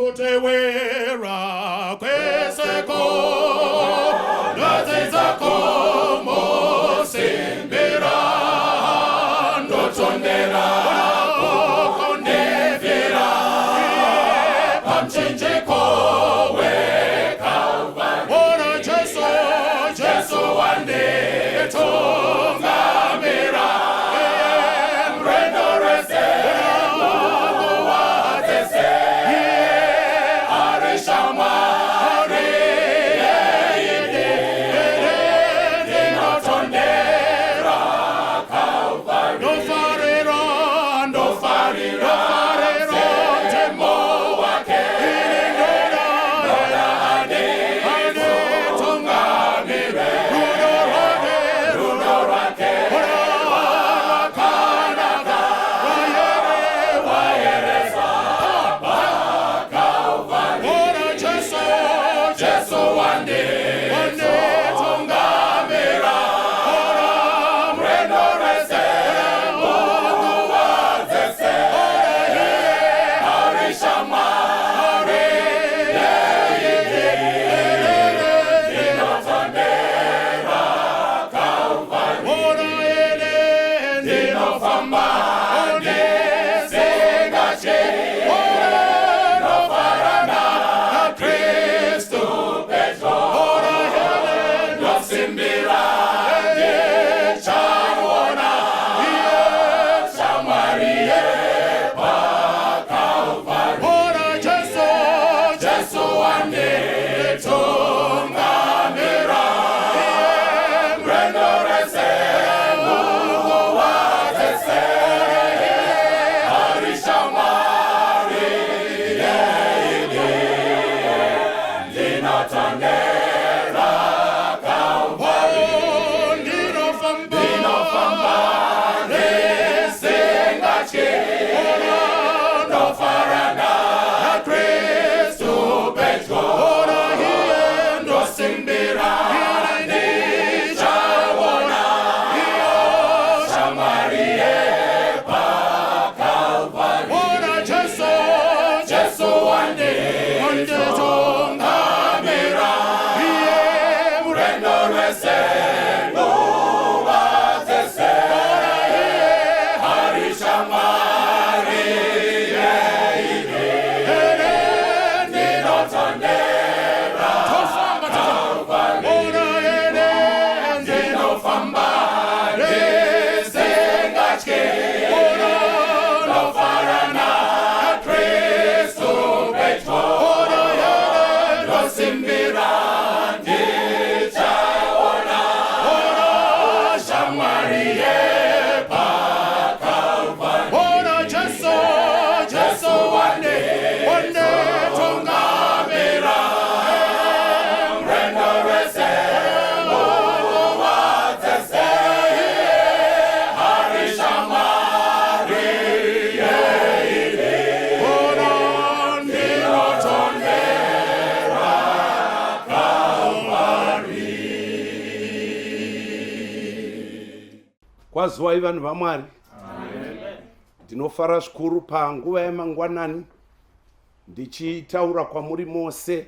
Ndokutewera kweseko ndodzidza kumusimbira ndotondera kukundifira pamuchinjiko weKalvari. Ona Jesu, Jesu wanditungamira rwendo rwese nguva dzese ari shamwari yeidi ndinotondera Kalvari. Ndofarira, ndofarira mutemo wake ndoda anditungamire rudo rwake rudo rwake rwakanaka rwayeresa paKalvari. Ona Jesu, Jesu wanditungamira ora rwendo rwese nguva dzese ari shamwari yeidi ndinotondera Kalvari. Ona ini ndinofamba ndisingatyi ndofara naKristu pedyo ora ndosimbira ndichaona iye shamwari yepaKalvari. Ora Jesu, Jesu wanditungamira rwendo rwese nguva dzese ari shamwari yeidi ndinotondera Kalvari. Ndinofamba, ndinofamba ndisingatyi ndofara naKristu pedyo ora iye ndosimbira ndichaona iyo shamwari yepaKalvari. Ora Jesu, Jesu wanditungamira iye rwendo rwese nguva dzese ora iye ari shamwari yeidi ndinotondera Kalvari. Ora ini ndinofamba ndisingatyi ndofara naKristu pedyo ora ndosimbira ndichaona ora shamwari yepaKalvari. Ora Jesu, Jesu wanditungamira rwendo rwese nguva dzese ari shamwari yeidi ora ndinotondera Kalvari. Kwaziwai vanhu vaMwari. Ndinofara zvikuru panguva yamangwanani ndichitaura kwamuri mose.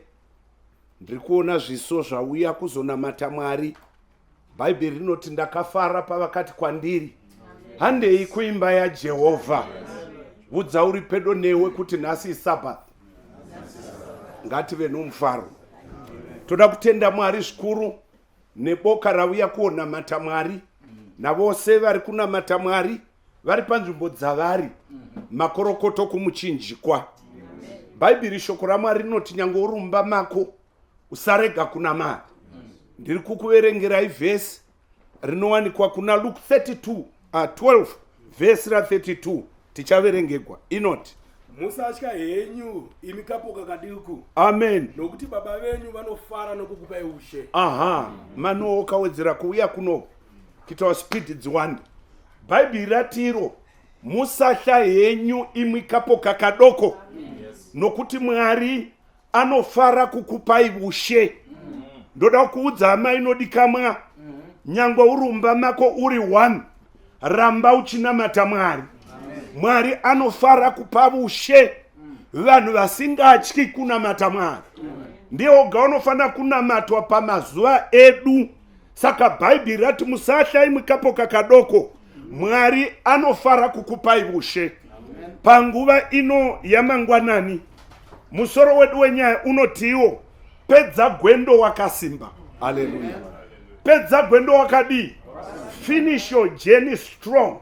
Ndiri kuona zviso zvauya kuzonamata Mwari. Bhaibheri rinoti ndakafara pavakati kwandiri, handei kuimba yaJehovha. Vudza uri pedo newe kuti nhasi iSabbath. Ngative nomufaro. Toda kutenda Mwari zvikuru neboka rauya kuonamata Mwari navose vari kunamata Mwari vari panzvimbo dzavari. Makorokoto kumuchinjikwa. Bhaibheri shoko raMwari rinoti nyange uri mumba mako usarega kunamata. Ndiri kukuverengerai vhesi rinowanikwa kuna Luke 32 12 vhesi ra 32 tichaverengegwa inoti Musatya henyu imi kapoka kaduku, amen, nokuti Baba venyu vanofara nokukupai ushe. Aha, mano ukawedzera kuuya kuno kuitawo speed dziwande. Bhaibheri ratiro musatya henyu imwi kapoka kadoko, nokuti Mwari anofara kukupai ushe. Ndoda kuudza hama inodikamwa, nyangwe uri mumba mako uri one, ramba uchinamata Mwari. Mwari anofara kupa ushe. Vanhu vasingatyi kunamata Mwari ndiye oga unofanira kunamatwa pamazuva edu. Saka Bhaibheri rati musatya imwi kapoka kadoko, Mwari anofara kukupai vushe. Panguva ino yamangwanani, musoro wedu wenyaya unotiwo pedza gwendo wakasimba. Haleluya! Pedza gwendo wakadii? Finish your journey strong.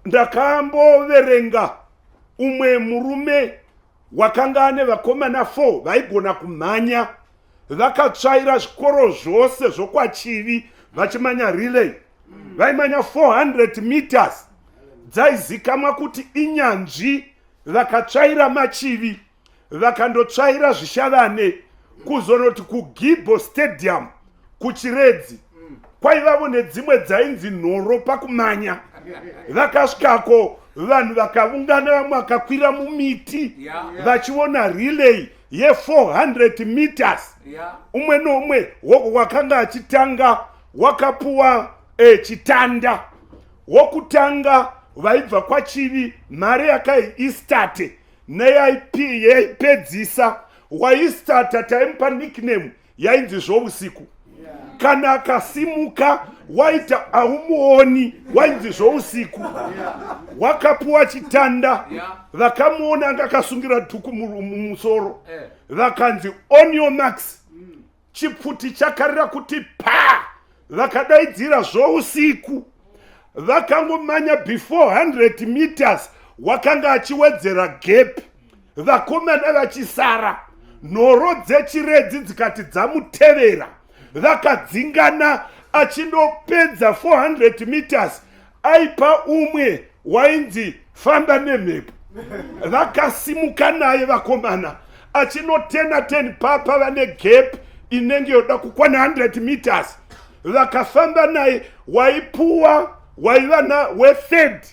Ndakamboverenga umwe murume wakanga ane vakomana 4 vaigona kumhanya, vakatsvaira zvikoro zvose zvokwaChivi vachimanya relay. Vaimanya 400 meters, dzaizikamwa kuti inyanzvi. Vakatsvaira maChivi, vakandotsvaira Zvishavane, kuzonoti kuGibbo Stadium kuChiredzi kwaivavo nedzimwe dzainzi nhoro pakumanya. Vakasvikako, vanhu vakaungana, vamwe vakakwira mumiti vachiona relay ye400 meters. Umwe noumwe wakanga achitanga wakapuwa chitanda. Wokutanga vaibva kwaChivi, mari yakaiistate neyaipedzisa waistata taimupa nickname yainzi Zvousiku. Kana akasimuka waita aumuoni, wainzi Zvousiku. Wakapuwa chitanda, vakamuona anga akasungira dhuku mumusoro. Vakanzi, "On your marks." Chipfuti chakarira kuti pa, vakadaidzira Zvousiku. Vakangomanya before 100 meters, wakanga achiwedzera gap, vakomana vachisara. Nhoro dzeChiredzi dzikati dzamutevera, vakadzingana. Achindopedza 400 meters, aipa umwe wainzi Famba Nemhepo. Vakasimuka naye vakomana, achinotena 10 papa vane gap inenge yoda kukwana 100 meters. Vakafamba naye, waipuwa waiva na wethird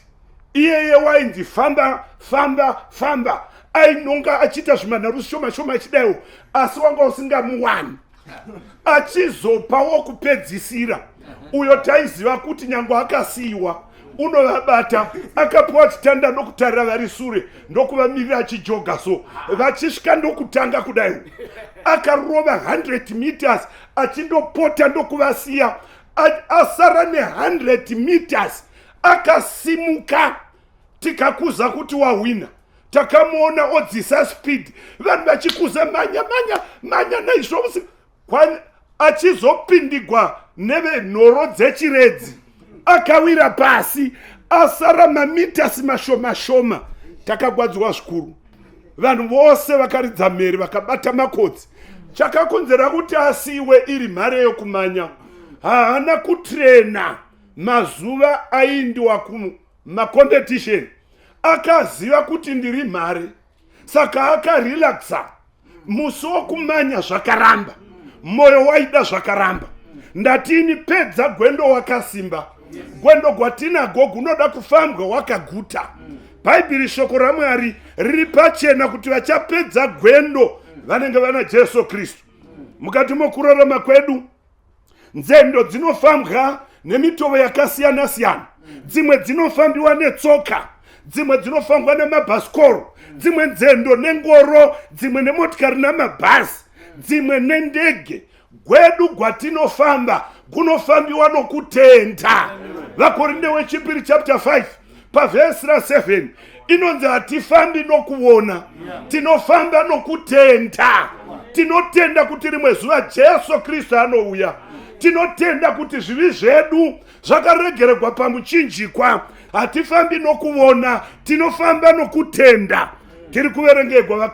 iyeye wainzi Famba Famba Famba. Ainonga achiita zvimanharu shoma shoma achidaiwo, asi wanga usingamuwani. Achizopa wokupedzisira uyo taiziva kuti nyange akasiyiwa unovabata, akapiwa chitanda ndokutarira vari sure, ndokuvamirira achijoga. So vachisvika ndokutanga kudai, akarova 100 meters achindopota ndokuvasiya. Asara ne100 meters akasimuka, tikakuza kuti wahwina. Takamuona odzisa speed, vanhu vachikuza, "Manya, manya, manya naizvo." Achizopindigwa nevenhoro dzeChiredzi, akawira pasi asara mamitasi mashoma shoma. Takagwadziwa zvikuru, vanhu vose vakaridza mhere, vakabata makotsi. Chakakonzera kuti asiyiwe iri mhare yokumanya, haana kutrena mazuva aindiwa kumacompetition. Akaziva kuti ndiri mhare, saka akarelaxa. Musi wokumanya zvakaramba, mwoyo waida zvakaramba. Ndatini pedza gwendo wakasimba. Gwendo gwatinago gunoda kufambwa wakaguta. Bhaibheri, shoko raMwari riri pachena kuti vachapedza gwendo vanenge vana Jesu Kristu. Mukati mokurarama kwedu, nzendo dzinofambwa nemitovo yakasiyana-siyana. Dzimwe dzinofambiwa netsoka, dzimwe dzinofambwa nemabhasikoro, dzimwe nzendo nengoro, dzimwe nemotikari namabhazi, dzimwe nendege. Gwedu gwatinofamba kunofambiwa nokutenda. VaKorinde wechipiri chapter 5 pavhesi ra7 inonzi hatifambi nokuona, tinofamba nokutenda. Tinotenda kuti rimwe zuva Jesu Kristu anouya. Tinotenda kuti zvivi zvedu zvakaregererwa pamuchinjikwa. Hatifambi nokuona, tinofamba nokutenda. Tiri kuverengegwa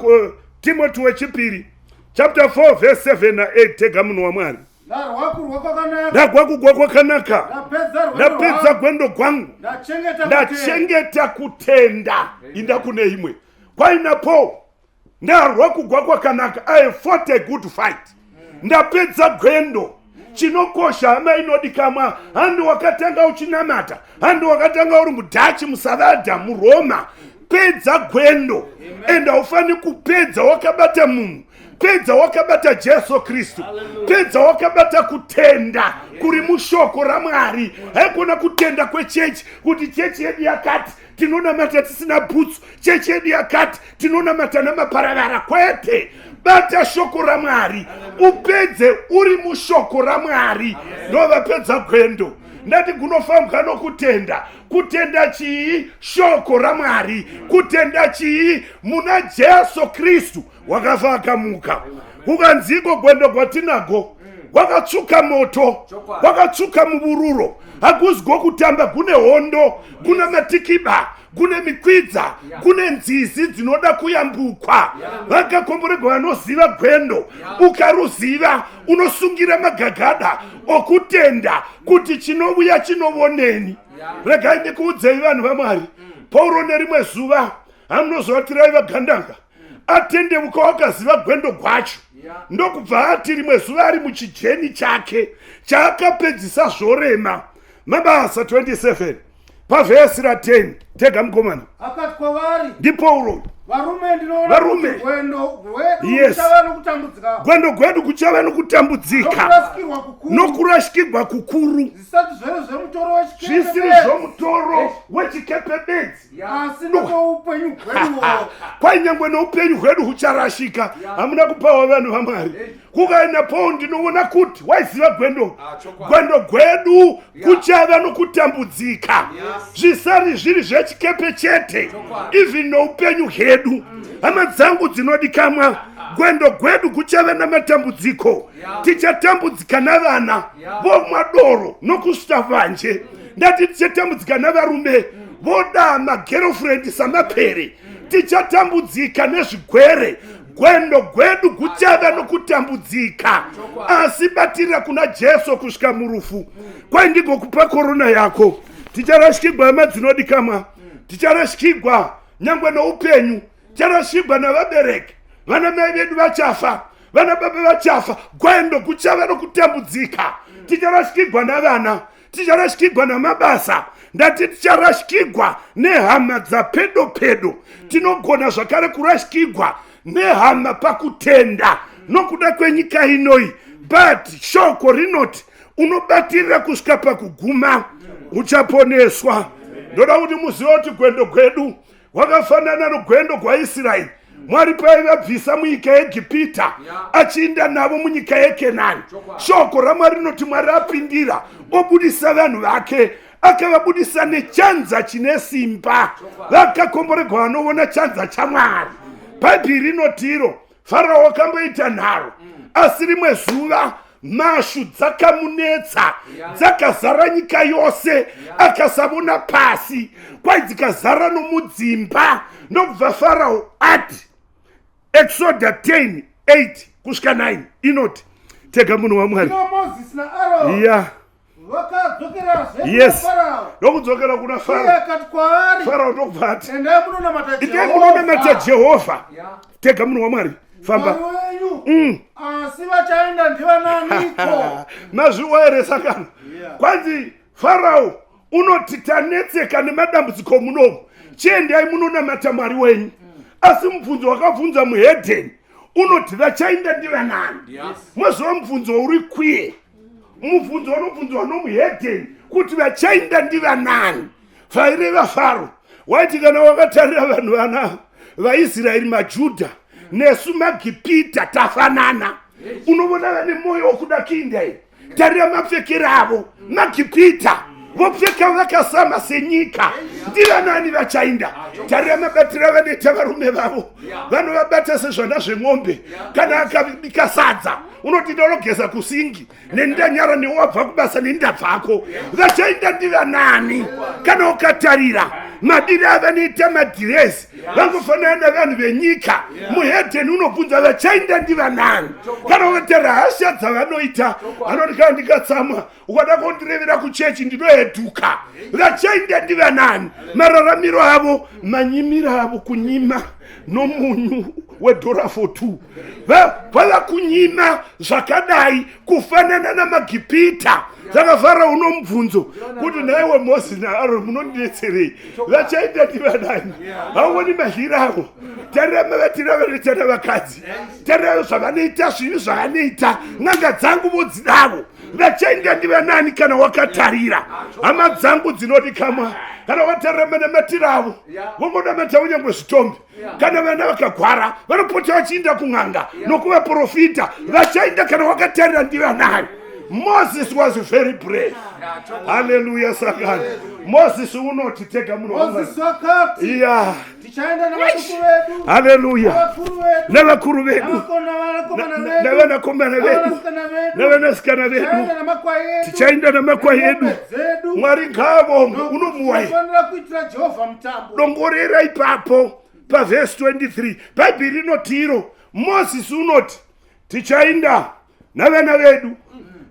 Timoti wechipiri chapter 4 verse 7 na8. Tega munhu waMwari. Ndarwa kurwa kwakanaka. Ndarwa kurwa kwakanaka. Ndapedza rwendo Ndapedza rwangu. gwendo gwangu. Ndachengeta kutenda. Ndachengeta kutenda. Inda kune imwe kwaina Paul: "Ndarwa kugwa kwakanaka, I have fought a good fight, ndapedza gwendo." Chinokosha, hama inodikamwa, handi wakatanga uchinamata, handi wakatanga uri muDhachi, muSavadha, muRoma. Pedza gwendo, ende haufani kupedza wakabata munhu. Pedza wakabata Jesu Kristu. Pedza wakabata kutenda kuri mushoko raMwari. Haikona kutenda kwechechi, kuti chechi yedu yakati. Tinonamata tisina bhutsu. Chechi yedu yakati tinonamata namaparavara. Kwete, bata shoko raMwari upedze uri mushoko raMwari. Ndovapedza gwendo. Ndati gunofambwa nokutenda. Kutenda chii? Shoko raMwari. Kutenda chii? Muna Jesu Kristu wakafa akamuka. Kukanziko gwendo gwatinago gwakatsvuka moto, gwakatsvuka mubururo, hakuzi gwokutamba. Gune hondo, kuna matikiba, kune mikwidza, kune nzizi dzinoda kuyambukwa. Vakakomboregwa vanoziva gwendo. Ukaruziva unosungira magagada okutenda kuti chinovuya chinovoneni. Regai ndikuudzei, vanhu vaMwari, Pauro nerimwe zuva, hamunoziva kuti raiva gandanga, atendeuka, wakaziva gwendo gwacho, ndokubva ati rimwe zuva ari muchijeni chake chaakapedzisa zvorema. Mabasa 27 pavhesi ra10, tega mukomana. Akati kwavari, NdiPauro. Varume, ndinoona Varume. kuti rwendo rwedu kuchava nokutambudzika, Gwendo gwedu kuchava nokutambudzika, nokurasikirwa kukuru, nokurashikirwa kukuru, zvisati zviri zvemutoro wechikepe zvisiri bedzi, zvomutoro wechikepe bedzi, asi nokwoupenyu hweduwo. Kwainyangwe noupenyu hwedu hucharashika. Hamuna kupawa, vanhu vaMwari. Kukaenda Paul, ndinoona kuti waiziva gwendo. Gwendo gwedu kuchava nokutambudzika, zvisari zviri zvechikepe chete, even noupenyu hwedu. Hama dzangu dzinodikamwa, gwendo gwedu kuchava namatambudziko. Tichatambudzika navana vomwa doro nokusvita vanje. Ndati tichatambudzika navarume voda magirlfriend samapere. Tichatambudzika nezvigwere. Gwendo gwedu kuchava nokutambudzika, asi batirira kuna Jesu kusvika murufu. Kwai ndigokupa korona yako. Ticharashikigwa, hama dzinodikamwa. Ticharashikigwa nyangwe noupenyu. Ticharashikigwa navabereki. Vana mai vedu vachafa, vana baba vachafa. Gwendo kuchava nokutambudzika. Ticharashikigwa navana, ticharashikigwa namabasa. Ndati ticharashikigwa nehama dzapedo pedo. Tinogona zvakare kurashikigwa nehama pakutenda nokuda kwenyika inoi, but shoko rinoti unobatirira kusvika pakuguma uchaponeswa. Ndoda kuti muzive kuti gwendo gwedu hwakafanana nogwendo gwaIsraeri. Mwari paivabvisa munyika yeEgipita achiinda navo munyika yeKenani, shoko raMwari rinoti Mwari apindira obudisa vanhu vake, akavabudisa nechanza chine simba. Vakakomboregwa vanoona chanza chaMwari. Bhaibheri rinotiro Farao akamboita nharo, asi rimwe zuva mhashu dzakamunetsa, dzakazara nyika yose, akasavona pasi. Kwai dzikazara nomudzimba. Ndokubva Farao ati, Exoda 10 8 kusvika 9 inoti, tega munhu waMwari. Zvino Mozisi naAroni vakadzokerazve kuna Farao. Ndokudzokera kuna Iye Farao. akati kwaari, Farao ndokubva ati, "Endai munonamata "Indai munonamata Jehovha Jehovha." Tega munhu waMwari, famba. Mwari wenyu. Asi vachaenda ndivananiko?" Mazviwa here sakano? Kwanzi Farao unoti, "Tanetseka nemadambudziko munomu, chiendai munonamata Mwari wenyu." Asi mubvunzo wakabvunza muhedheni unoti, "Vachaenda ndivanani?" Mazuva mubvunzo uri kwiye, mubvunzo unobvunzwa nomuhedheni kuti vachaenda ndivanani. Vaireva Faro waiti kana wakatarira vanhu vana vaIsraeri, maJudha, nesu maGipita tafanana. Unovona vane mwoyo wokuda kuinda here? Tarira mapfekero avo, maGipita vopfeka vakasama senyika. Ndivanani vachainda? Tarira mabatiro avanoita varume vavo, vanovabata sezvana zvemombe. Kana akabika sadza unoti, "Ndinogeza kusingi nendanyara, newabva kubasa nendabvako." Vachainda ndivanani? Kana ukatarira madiri avanoita madhirezi, vangofanana navanhu venyika. Muhedheni unobvunza, "Vachainda ndivanani?" Kana ukatarira hasha dzavanoita, anoti, "Kana ndikatsamwa, ukada kundirevera kuchechi ndinohedhuka." Vachainda ndivanani? Mararamiro avo, manyimiro avo, kunyima nomunyu wedhora for two, vava kunyima zvakadai kufanana namagipita. Saka Farao unomubvunzo kuti, "Naiwe Mozisi naAroni, munondidetserei? Vachaenda ndivanani? Hauoni madyiro avo? Tarira mavatiro avanoita navakadzi, tarira zvavanoita, zvivi zvavanoita, n'anga dzangu vodzidavo. Vachaenda ndivanani?" Kana wakatarira, hama dzangu dzinodikamwa, Kana vatarira manamatiro avo, vongonamata kunyangwe zvitombi. Kana vana vakagwara, vanopota vachiinda kun'anga nokuvaprofita. Vachainda kana wakatarira ndivanani. Moses was very brave. Haleluya. Sakani Moses unoti, tega munhu waMwari. Mozisi wakati, "Tichaenda navaduku vedu, Haleluya. navakuru vedu, Navakuru vedu, navanakomana vedu, navanakomana vedu, navanasikana vedu, navanasikana vedu. Tichaenda namakwai edu, Tichaenda namakwai edu. Nemombe dzedu. Mwari ngaavonge. Unomuwai. Tinofanira kuitira Jehovha mutambo." Dongorera ipapo pavhesi 23. Bhaibheri rinoti iro, Mozisi unoti, "Tichainda navana vedu,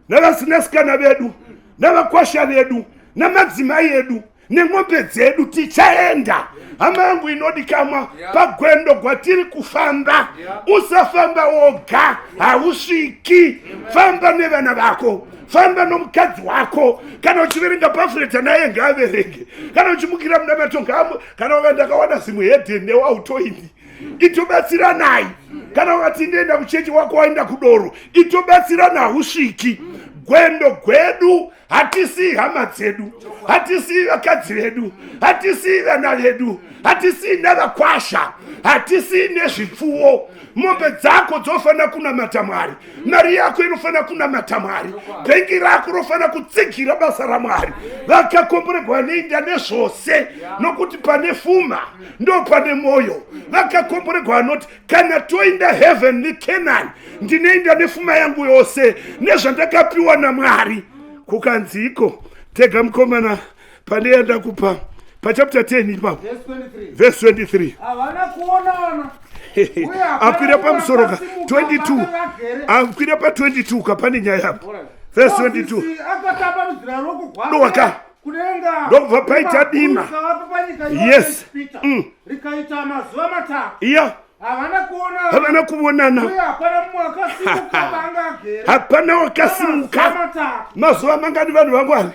navasinasikana vedu, navakwasha vedu, namadzimai edu, nemombe dzedu. Tichaenda." Hama yangu inodikamwa, pagwendo gwatiri kufamba, usafamba woga, hausviki. Famba nevana vako, famba nomukadzi wako. Kana uchiverenga pafureta naye, ngaaverenge. Kana uchimukira munamato, ngaamu. Kana waka ndakawana zimwe hedheni newautoini, itobatsiranai. Kana wakati ndoenda kuchechi, wako waenda kudoro, itobatsirana. Hausviki gwendo gwedu. Hatisii hama dzedu, hatisii vakadzi vedu, hatisii vana vedu, hatisii navakwasha, hatisii nezvipfuwo. Mombe dzako dzofanira kunamata Mwari, mari yako inofanira kunamata Mwari, bhengi rako rofanira kutsigira basa raMwari. Vakakomboregwa vanoenda nezvose, nokuti pane fuma ndo pane mwoyo. Vakakomboregwa vanoti, "Kana toinda heaven neCanaan, ndinoenda nefuma yangu yose nezvandakapiwa naMwari." Kukanziko, tega mukomana, pane yandakupa pachapter 10 ipapo. Verse 23. Verse 23. Havana kuonana. Uye hapana Akwira pamusoro ka akasimuka 22. paakanga agere. Akwira pa22 ka, pane nyaya apo. Verse 22. Mozisi akatambanudzira ruoko rwake Dowaka. kudenga, Ndokubva paita dima. rikavapo panyika yose Egipita, rikaita mazuva 3. Havana kuonana. Havana kuonana. Uye hapana mumwe akasimuka paanga agere. Hapana wakasimuka. Mazuva 3. Mazuva mangani, vanhu vaMwari?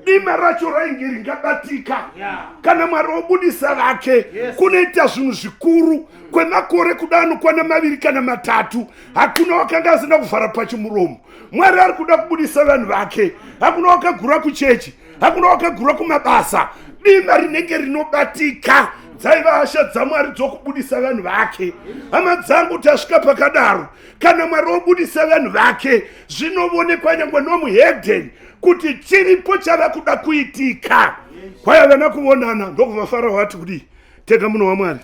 Dima racho rainge ringabatika. Kana Mwari wobudisa vake, kunoita zvinhu zvikuru. Kwemakore kuda anokwana 2 kana 3, hakuna wakanga asina kuvhara pachimuromo. Mwari ari kuda kubudisa vanhu vake. Hakuna wakagura kuchechi, hakuna wakagura kumabasa. Dima rinenge rinobatika. Dzaiva hasha dzaMwari dzokubudisa vanhu vake. Hama dzangu, tasvika pakadaro. Kana Mwari wobudisa vanhu vake, zvinoonekwa nyangwe nomuhedheni kuti chiripo chava kuda kuitika. Kwaiva kuonana, ndokubva Farao ati kudii? Tega munhu waMwari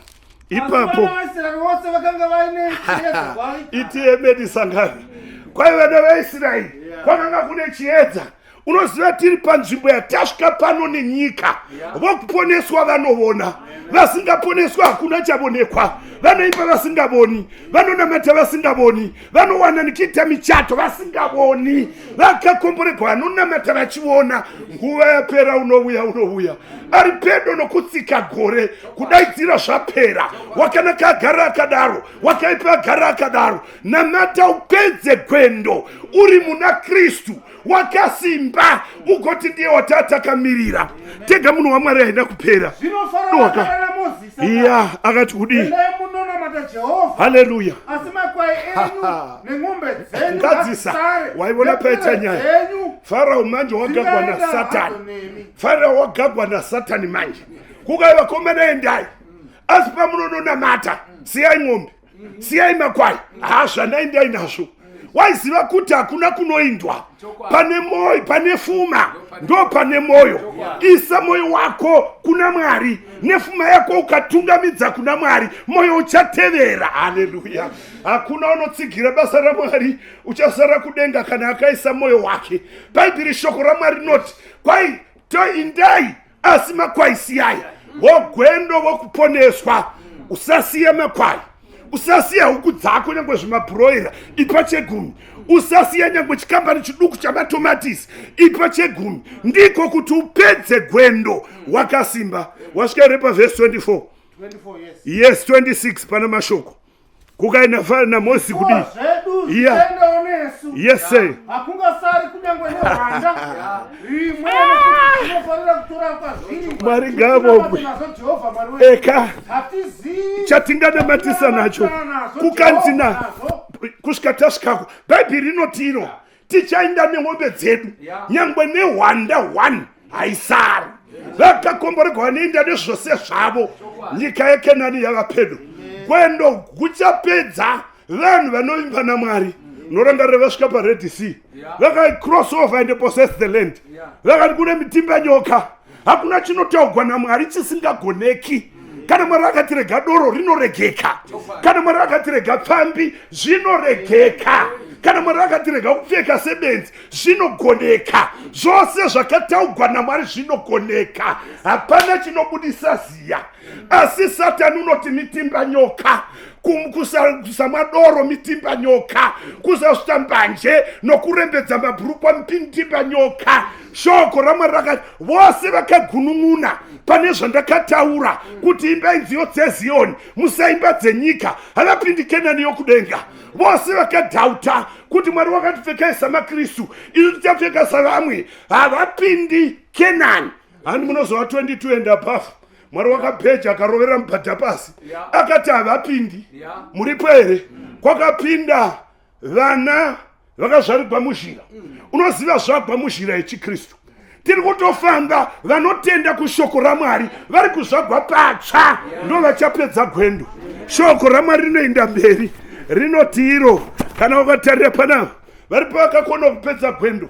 ipapo. Asi vana vaIsraeri vose vakanga vaine chiedza kwavari. Iti emedi sangano. Kwaiva nevaIsraeri, kwakanga kune chiedza. Unoziva, tiri panzvimbo yatasvika pano nenyika, vokuponeswa vanovona, vasingaponeswa hakuna chavonekwa. Vanoimba vasingavoni, vanonamata vasingavoni, vanowana nichiita michato vasingavoni. Vakakomboregwa vanonamata vachiona. Nguva yapera, unouya, unouya ari pedo nokutsika gore, kudaidzira zvapera. Wakanaka agara akadaro, wakaipa agara akadaro. Namata upedze gwendo uri muna Kristu, wakasimba, ugoti ndiye wataatakamirira. Tega munhu waMwari, haina kupera. Zvino Farao Dowaka. akadana Mozisi akati, Iya, akati kudii? "Endai munonamata Jehovha. Haleluya. Asi makwai enyu nemombe dzenyu Ngadzisa. ngazvisare, Waiona paita nemombe nyaya. dzenyu Farao manje wagagwa dzingaenda naSatani. hadzo nemi." Farao wagagwa naSatani manje. Kukai, vakomana, endai, asi pamunononamata siyai ng'ombe, siyai makwai. Ha, zvanaendai nazvo. Waiziva kuti hakuna kunoindwa pane moyo. Pane fuma ndo pane moyo. Isa moyo wako kuna Mwari nefuma yako. Ukatungamidza kuna Mwari, moyo uchatevera. Haleluya. Hakuna unotsigira basa raMwari uchasara kudenga kana akaisa moyo wake. Bhaibheri, shoko raMwari rinoti, kwai toindai, asi makwai siyai. Wogwendo wokuponeswa, usasiya makwai, usasiya huku dzako, nyangwe zvimabhuroira, ipa chegumi. Usasiya nyangwe chikambani chiduku chamatomatisi, ipa chegumi. Ndiko kuti upedze gwendo wakasimba. Wasvika here pavhesi 24? 24, yes. Yes, 26, pana mashoko. Kukai naMosi kudii? Zvedu zviendewo nesu. Yes sir. Hakungasari kunyange nehwanda rimwe, nekuti tinofanira kutora kwazviri Mwari ngaavongwe. nazvo Jehovha Mwari wedu. Eka. Hatizii Chatinganamatisa nacho. Kukanzi na kusvika tasvikako, Bhaibheri rinoti iro, tichaenda nemombe dzedu, nyangwe nehwanda 1 haisari. Vakakomborerwa vanoenda nezvose zvavo. Nyika yeKenani yava pedo. Gwendo guchapedza vanhu vanovimba naMwari. Unorangarira vasvika paRed Sea, vakai cross over and possess the land. Vakati kune mitimba nyoka, hakuna chinotaugwa naMwari chisingagoneki. Kana Mwari akati rega doro, rinoregeka. Kana Mwari akati rega pfambi, zvinoregeka. Kana Mwari akati rega kupfeka sebenzi, zvinogoneka. Zvose zvakataugwa naMwari zvinogoneka, hapana chinobudisa ziya. Asi Satani unoti mitimba nyoka, kusamwa doro mitimba nyoka, kusasvita mbanje nokurembedza mabhurukwa mitimba nyoka. Shoko raMwari rakati vose vakagunun'una pane zvandakataura kuti imbai nziyo dzeZiyoni, musaimba dzenyika, havapindi Kenani yokudenga. Vose vakadhauta kuti Mwari wakatipfekai samaKristu, isu tichapfeka savamwe, havapindi Kenani. Handi munozova 22 and above. Mwari wakabheja akarovera mubhadha pasi, akati havapindi. Muripo here? Kwakapinda vana vakazvarigwa muzhira. Unoziva zvagwa muzhira yechiKristu tiri kutofamba, vanotenda kushoko raMwari vari kuzvagwa patsva, ndo vachapedza gwendo. Shoko raMwari rinoenda mberi, rinoti iro kana ukatarira panapa, varipo vakakona kupedza gwendo.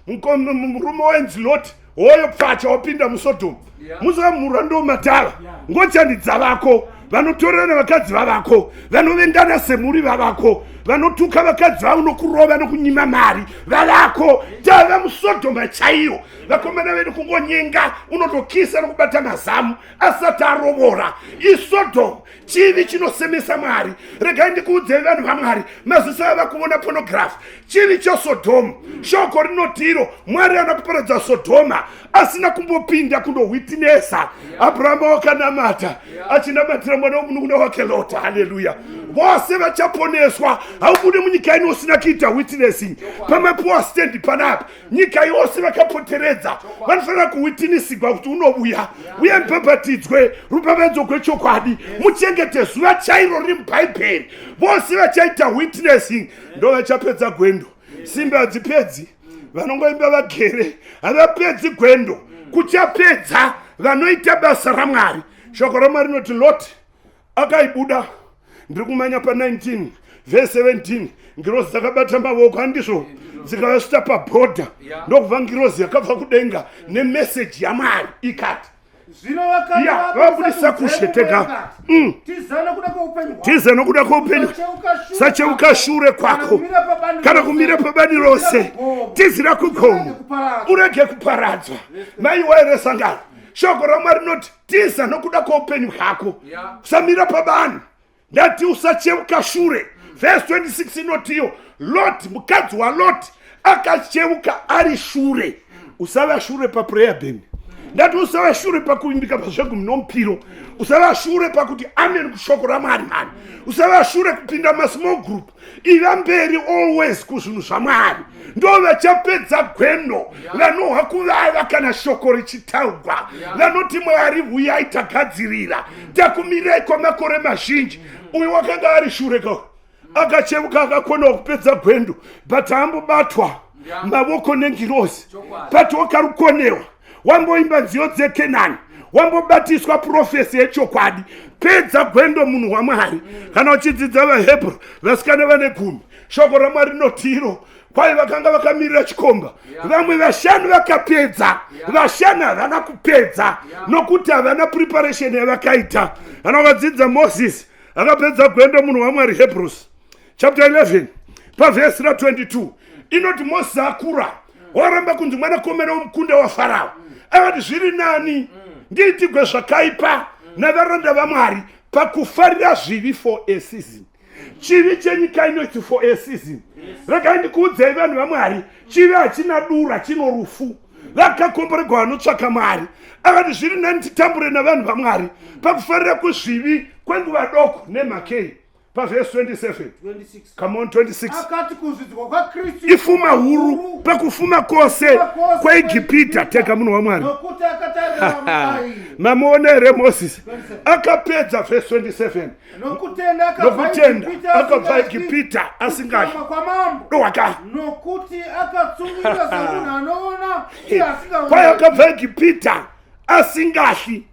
Murume wainzi Lot, hoyo pfacha wapinda muSodhomu, musamhura ndo matava ngochani dzavako, vanotorerana vakadzi vavako, vanovengana semhuri vavako, vanotuka vakadzi vavo nokurova nokunyima mari vavako. Tava muSodhoma chaiyo. Vakomana vedu kungonyenga, unotokisa nokubata mazamu asati arovora. ISodhomu, chivi chinosemesa Mwari. Regai ndikuudzei vanhu vaMwari, maziso ava kuona pornography, chivi cheSodhomu. Shoko rinotiro Mwari ana kuparadza Sodhoma asina kumbopinda kundohwitinesa. Abrahama wakanamata achinamatira mwana womunun'una wake Lota. Haleluya! Vose vachaponeswa. Haubude munyika ino usina kuita witnessing. Pamapuwa stand panapa, nyika yose vakapoteredza vanofanira kuwitinisigwa kuti unovuya uye mubhabhatidzwe rubhabhadzo gwechokwadi, muchengete zuva chairo riri muBhaibheri. Vose vachaita witnessing ndo vachapedza gwendo. Simba hadzipedzi, vanongoimba vagere havapedzi gwendo. Kuchapedza vanoita basa raMwari. Shoko raMwari rinoti Lot akaibuda. Ndiri kumanya pa19 vhesi 17, ngirozi dzakabata mavoko, handizvo, dzikavasvita pabhodha. Ndokubva ngirozi yakabva kudenga nemeseji yaMwari ikati, Zvino Ya, vabudisa kushe tega. Tiza nokuda kwoupenyu hwako. Tiza nokuda kwoupenyu, Usacheuka sacheuka shure kwako kana kumira pabani rose, tizira kugomo urege kuparadzwa. Maiwa here sangano? Shoko raMwari rinoti tiza nokuda kwoupenyu hwako, usamira pavanhu. Ndati usacheuka shure. Vhesi 26 inotiyo Lot, mukadzi waLot akacheuka ari shure. Usava shure paprayer band. Ndati usava shure pakuvimbika pazvegumi nomupiro. Usava shure pakuti amen kushoko raMwari mani. Usava shure kupinda masmall group. Iva mberi always kuzvinhu zvaMwari. Ndo vachapedza gwendo, vanohwa kuvava kana shoko richitaugwa, vanoti Mwari huyai, tagadzirira, takumirai kwamakore mazhinji. Uyu wakanga ari shure ka akachevuka akakonawo kupedza gwendo, but ambobatwa mavoko nengirozi, but wakarukonewa. Wamboimba nziyo dzeKenani, wambobatiswa prophecy yechokwadi. Pedza gwendo, munhu waMwari. Kana uchidzidza vaHebrew, vasikana vane 10, shoko raMwari rinotiro kwai vakanga vakamirira chikomba. Vamwe vashanu vakapedza, vashanu havana kupedza nokuti havana preparation yavakaita. Kana ukadzidza Moses akapedza gwendo, munhu waMwari, Hebrews chapter 11 pavhesi ra22 inoti Moses akura waramba kunzi mwanakomana womukunda waFarao. Akati zviri nani ndiitigwe zvakaipa navaranda vaMwari pakufarira zvivi for a season. Chivi chenyika ino, it's for a season. Regai ndikuudzei vanhu vaMwari, chivi hachina dura, chino rufu. Vakakomboregwa vanotsvaka Mwari. Akati zviri nani titambure navanhu vaMwari pakufarira kuzvivi kwenguva doko. Nemhakei? Pavhesi 27. 26. Come on, 26. Akati kuzvidzwa kwaKristu ifuma huru pakufuma kwose kwaEgipita. Teka, munhu waMwari. Nokuti akatarira mubayiro. Mamuona here Mozisi akapedza? Vhesi 27. Nokutenda akabva Nokutenda Egipita akabva asingatyi Egipita asingatyi kutsamwa kwamambo, dowaka nokuti akatsungirira semunhu anoona iye Kwai asingaoneki. akabva Egipita. Asingahli,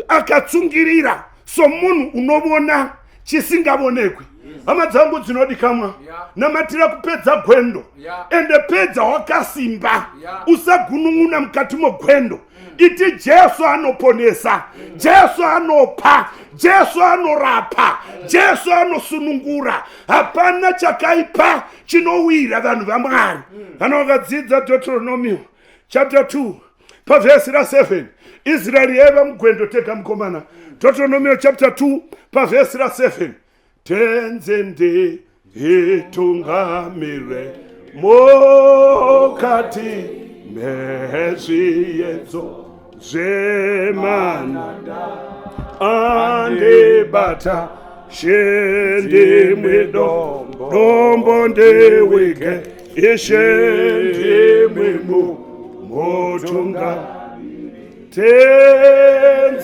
akatsungirira somunhu unovona chisingavonekwi. Hama dzangu dzinodikamwa, namatira kupedza gwendo, ende pedza wakasimba, usagunun'una mukati mogwendo. Iti Jesu anoponesa, Jesu anopa, Jesu anorapa, Jesu anosunungura. Hapana chakaipa chinowira vanhu vaMwari. Kana wakadzidza Deuteronomio chapter 2 pavhesi ra7, Israeri yaiva mugwendo tega mukomana. Deuteronomio chapter 2 pavhesi ra7: Tenzi nditungamire mukati mezviyedzo zvemananda, andibata She, ndimwi dombo ndiwike, Ishe, ndimwi mutunga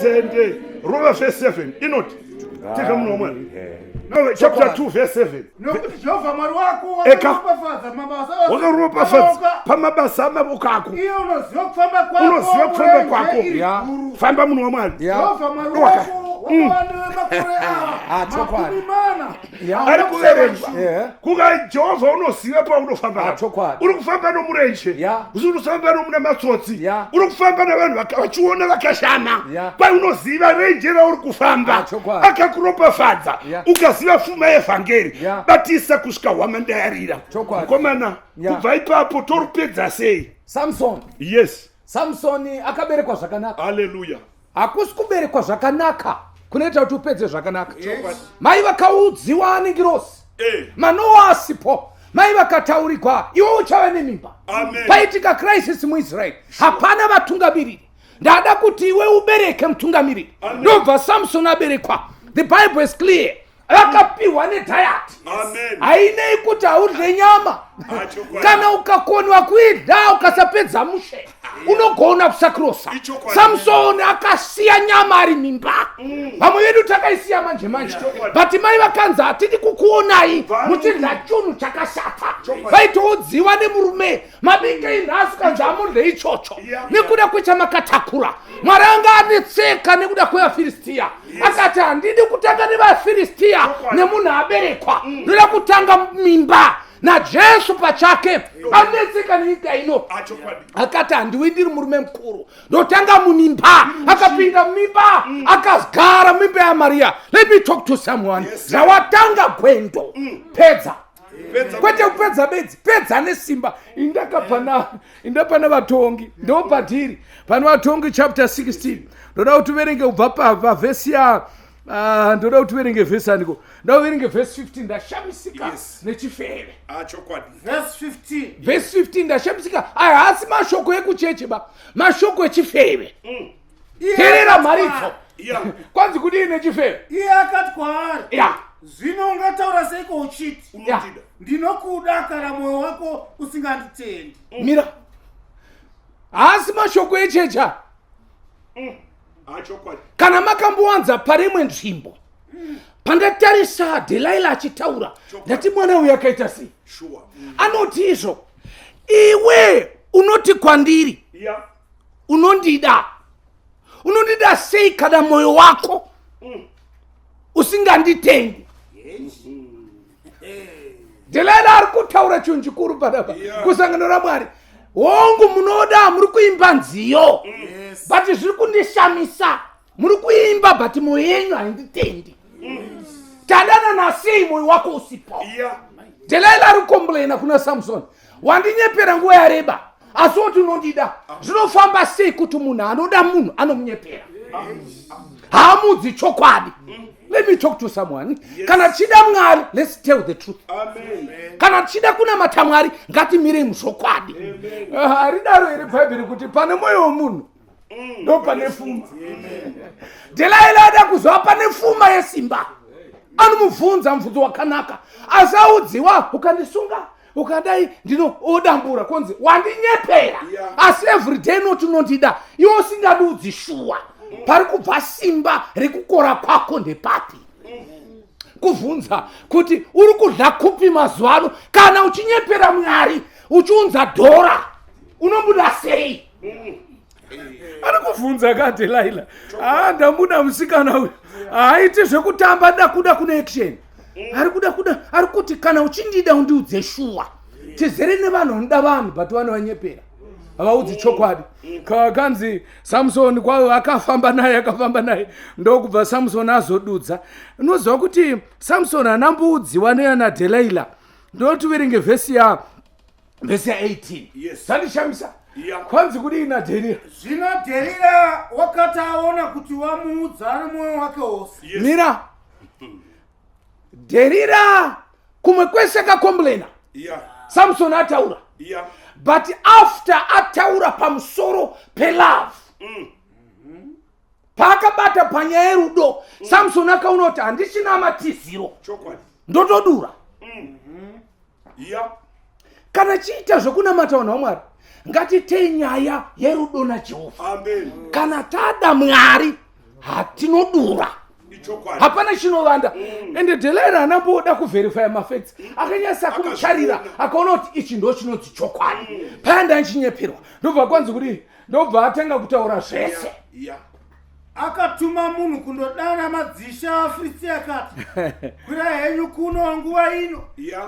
Tenzi. Rova verse 7 inoti teka munhu wamwari. No, chapter 2 verse 7. Nokuti Jehovha Mwari wako Eka. wakaropafadza mabasa Wakaropafadza pamabasa amaboko ako. Iye unoziva kufamba kwako Unoziva kufamba murenje kwako. iri guru. Famba, munhu wamwari. Jehovha Mwari Waka. wako wakava newe makore Ah, ava chokwadi. 40. Ari kuverengwa. Kuka Jehovha unoziva paunofamba Ah, napo. chokwadi. Uri kufamba nomurenje, uri kufamba nomuna matsotsi, uri kufamba navanhu vachiona vakashama. Kwai unoziva renje rauri kufamba. Ah, chokwadi. Akakuropafadza. Ukaziva fuma yevhangeri, batisa kusvika hwamanda yarira. Chokwadi. Mukomana, kubva ipapo torupedza sei? Samson. Yes. Samsoni akaberekwa zvakanaka. Haleluya. Hakusi kuberekwa zvakanaka kunoita kuti upedze zvakanaka. Mai vakaudziwa nengirosi, Manoa asipo, mai vakataurigwa, iwe uchava nemimba. Amen. Paitika crisis muIsraeri, hapana vatungamiriri, ndada kuti iwe ubereke mutungamiriri. Ndobva Samson aberekwa. The Bible is clear, vakapiwa nediet. Amen. Hainei kuti haudye nyama. Ah, chokwadi. Kana ukakoniwa kuidya, ukasapedza mushe, unogona kusakurosa. Ichokwadi. Samsoni akasiya nyama ari mimba. Vamwe vedu takaisiya manje manje, but mai vakanzi, hatidi kukuonai muchidya chunhu chakashata. Vaitoudziwa nemurume, mabikei nhasi? Kanzi, hamudye ichocho nekuda kwechamakataura. Mwari anga anetseka nekuda kwevafiristiya. Akati, handidi kutanga nevafiristiya nemunhu aberekwa, ndoda kutanga mimba. NaJesu pachake anetseka nenyika ino. Ah, chokwadi. Akati, handiwi, ndiri murume mukuru, ndotanga mumimba. Akapinda mumimba, akagara mumimba yaMariya. Let me talk to someone. Zvawatanga gwendo, pedza. Pedza. Kwete kupedza bedzi, pedza nesimba. Indakapana, indapana Vatongi, ndo patiri pane Vatongi chapter 16. Ndoda kuti uverenge kubva pavhesi ya ndoda kuti uverenge vhesi aniko? Ndoda uverenge vhesi 15. Ndashamisika nechifeve. Ah, chokwadi. Verse 15. Vhesi 15, ndashamisika. Aya haasi mashoko ekucheche ba, mashoko echifeve. Iye Teerera akati mharidzo. kwaari- Kwanzi kudii nechifeve? Iye akati kwaari, zvino ungataura seiko uchiti, Unotida. ndinokuda, kana mwoyo wako usinganditendi? Mira, haasi mashoko echecha. Ah, chokwadi. Kana makambowanza parimwe nzvimbo pandatarisa Dhelaila achitaura, ndati, mwana uyu akaita sei? Anoti izvo, iwe unoti kwandiri, unondida. Unondida sei kana mwoyo wako usinganditendi? Dhelaila ari kutaura chinhu chikuru panapa kusangano raMwari. Hongu, munoda, muri kuimba nziyo, but zviri kundishamisa, muri kuimba but mwoyo yenyu hainditendi. Tadana nasei mwoyo wako usipo? Dhelaila ari kucomplaina kuna Samson, wandinyepera nguva yareba, asi woti unondida. Zvinofamba sei kuti munhu anoda munhu anomunyepera, haamudzi chokwadi? Let me talk to someone. Kana tichida Mwari, let's tell the truth. Amen. Kana tichida kunamata Mwari, ngatimirei muzvokwadi. Ah, haridaro here Bhaibheri kuti pane mwoyo wemunhu ndo pane fuma? Dhelaila ada kuzova pane fuma yesimba. Anomubvunza mubvunzo wakanaka, asi audziwa, ukandisunga ukadai ndinoodambura. Konzi wandinyepera, asi everyday noti unondida, iwe usingadudzi shuwa. Pari kubva simba rekukora kwako ndepapi? Kuvhunza kuti uri kudya kupi mazuva ano kana uchinyepera Mwari uchiunza dhora, unobuda sei? Ari kuvhunza ka Delilah. Ah, ndamuda musikana uyu. Haaiti zvekutamba, da kuda kune action. Ari kuda kuda, ari kuti kana uchindida undiudze shuwa. Tizere nevanhu vanoda vanhu, but vanovanyepera. Havaudzi chokwadi. Kanzi Samson kwavo akafamba naye, akafamba naye, ndokubva Samson azodudza. Unoziva kuti Samson anambuudziwa neana Delilah. Ndotiverenge vhesi ya18. Zvandishamisa. Kwanzi kudii naDelila? Zvino Dherira wakati aona kuti wamuudza nemwoyo wake wose, Mira, Dherira kumwe kwese akacomplaina. Samson ataura, but after ataura pamusoro pelove, paakabata panyaya yerudo, Samson akaona kuti handichina matiziro. Ndotodura. Kana chiita zvekunamata, vanhu vaMwari, ngatitei nyaya yerudo naJehovha. Kana tada Mwari, hatinodura. Hapana chinovanda. Ende Delaira anamboda kuverifya mafacts, akanyasa kumutarira, akaona kuti ichi ndo chinonzi chokwadi. Paya ndanchinyeperwa. Ndobva kwanzi kudii? Ndobva atanga kutaura zvese. Akatuma munhu kundodana madzishe aFiristiya, akati, "Kwirai henyu kuno nguva ino,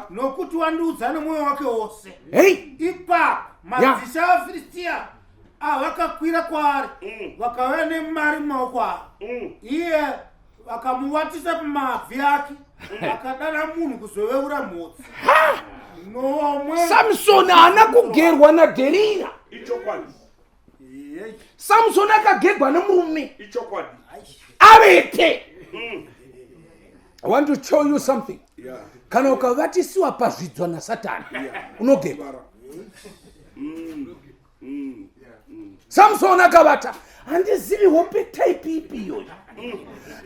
nokuti wandiudza nemwoyo wake wose." Hei. Ipapo madzishe aFiristiya avakakwira kwaari, vakauya nemari mumaoko avo. Iye vakamuvatisa pamabvi ake, akadana munhu kuzoveura mhotsi nomwe. Samsoni haana kugerwa naDherira. Samsoni akagerwa nemurume avete. I want to show you something. Kana ukavatisiwa pazvidzwa naSatani, unogerwa. Samsoni akavata. Handizivi hope type ipi iyoyo.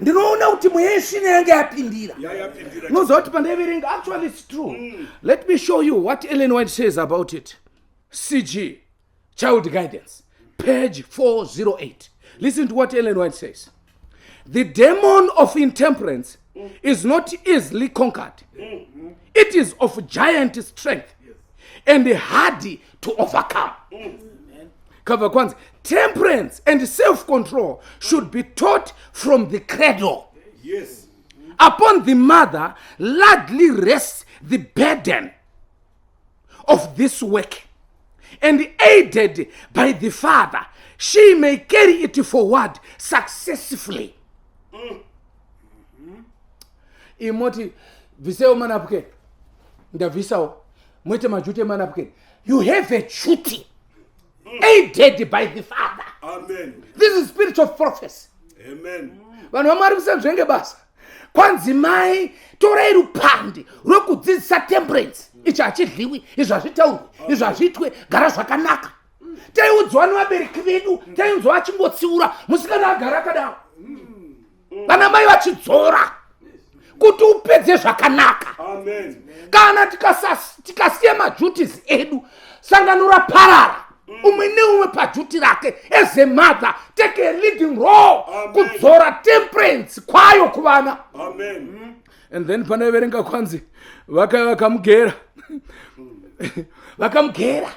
Ndinoona kuti mweya yesvina yange yapindira. Yayapindira. Unoziva kuti pandaiverenga, actually it's true. Let me show you what Ellen White says about it. CG, Child Guidance, page 408. Listen to what Ellen White says: "The demon of intemperance is not easily conquered. It is of giant strength and hardy to overcome." Cover kwanzi, "Temperance and self-control should be taught from the cradle. Upon the mother largely rests the burden of this work, and aided by the father, she may carry it forward successfully." Imoti bviseiwo manapukeni, ndabvisawo, muite maduty emanapukeni. You have a duty aided by the father. Amen. This is spiritual prophecy. Amen. Vanhu vaMwari, musanzvenge basa. Kwanzi mai, torai rupande rwekudzidzisa temperance. Ichi hachidliwi, izvi hazvitaurwi, izvi hazviitwe, gara zvakanaka. Taiudzwa nevabereki vedu, tainzwa vachingotsiura musikana agara akadaro, vana mai vachidzora kuti upedze zvakanaka. Amen. Kana tikasiya maduties edu, sangano raparara. Umwe neumwe paduty rake. As a mother, take a leading role Amen. kudzora temperance kwayo kuvana. Amen. And then panoverenga kwanzi vakaya vakamugera, vakamugera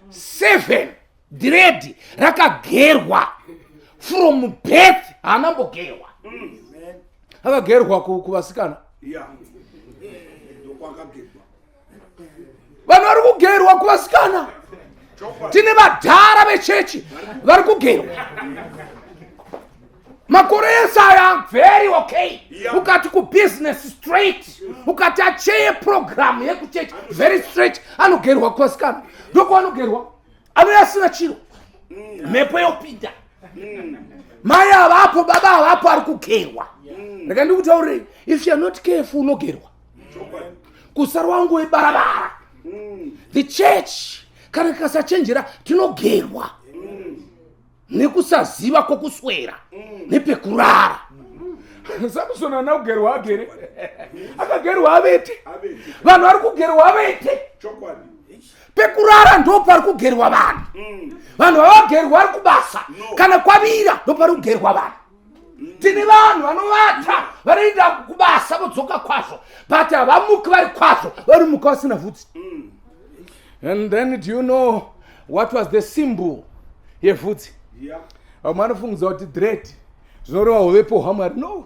seven dread rakagerwa from birth. Haana mbogerwa, akagerwa kuvasikana. Yeah, ndokwakagerwa. Vanhu vari kugerwa kuvasikana. Tine vadhara vechechi vari kugerwa makore ese aya. Very okay. Ukati kubusiness straight, ukati acheye program yekuchechi very straight, anogerwa kuvasikana. Ndokwanogerwa, anouya asina chiro, mhepo yopinda. Mai havapo, baba havapo, ari kugerwa. Rega ndikutaurei, if you are not careful, unogerwa kusara wangu webarabara. The church, kana tikasachenjera, tinogerwa nekusaziva kwokuswera nepekurara. Samson ana kugerwa agere, akagerwa avete. Avete. Vanhu vari kugerwa avete. Pekurara ndo pari kugerwa vanhu. Vanhu vavagerwa vari kubasa. No. Kana kwavira, ndo pari kugerwa vanhu. Tine vanhu vanovata, vanoenda kubasa, vodzoka kwazvo, but havamuki vari kwazvo, vari muka vasina vhudzi. And then do you know what was the symbol yevhudzi. Vamwe vanofungudza kuti dread zvinoreva huvepo hwamwari. No,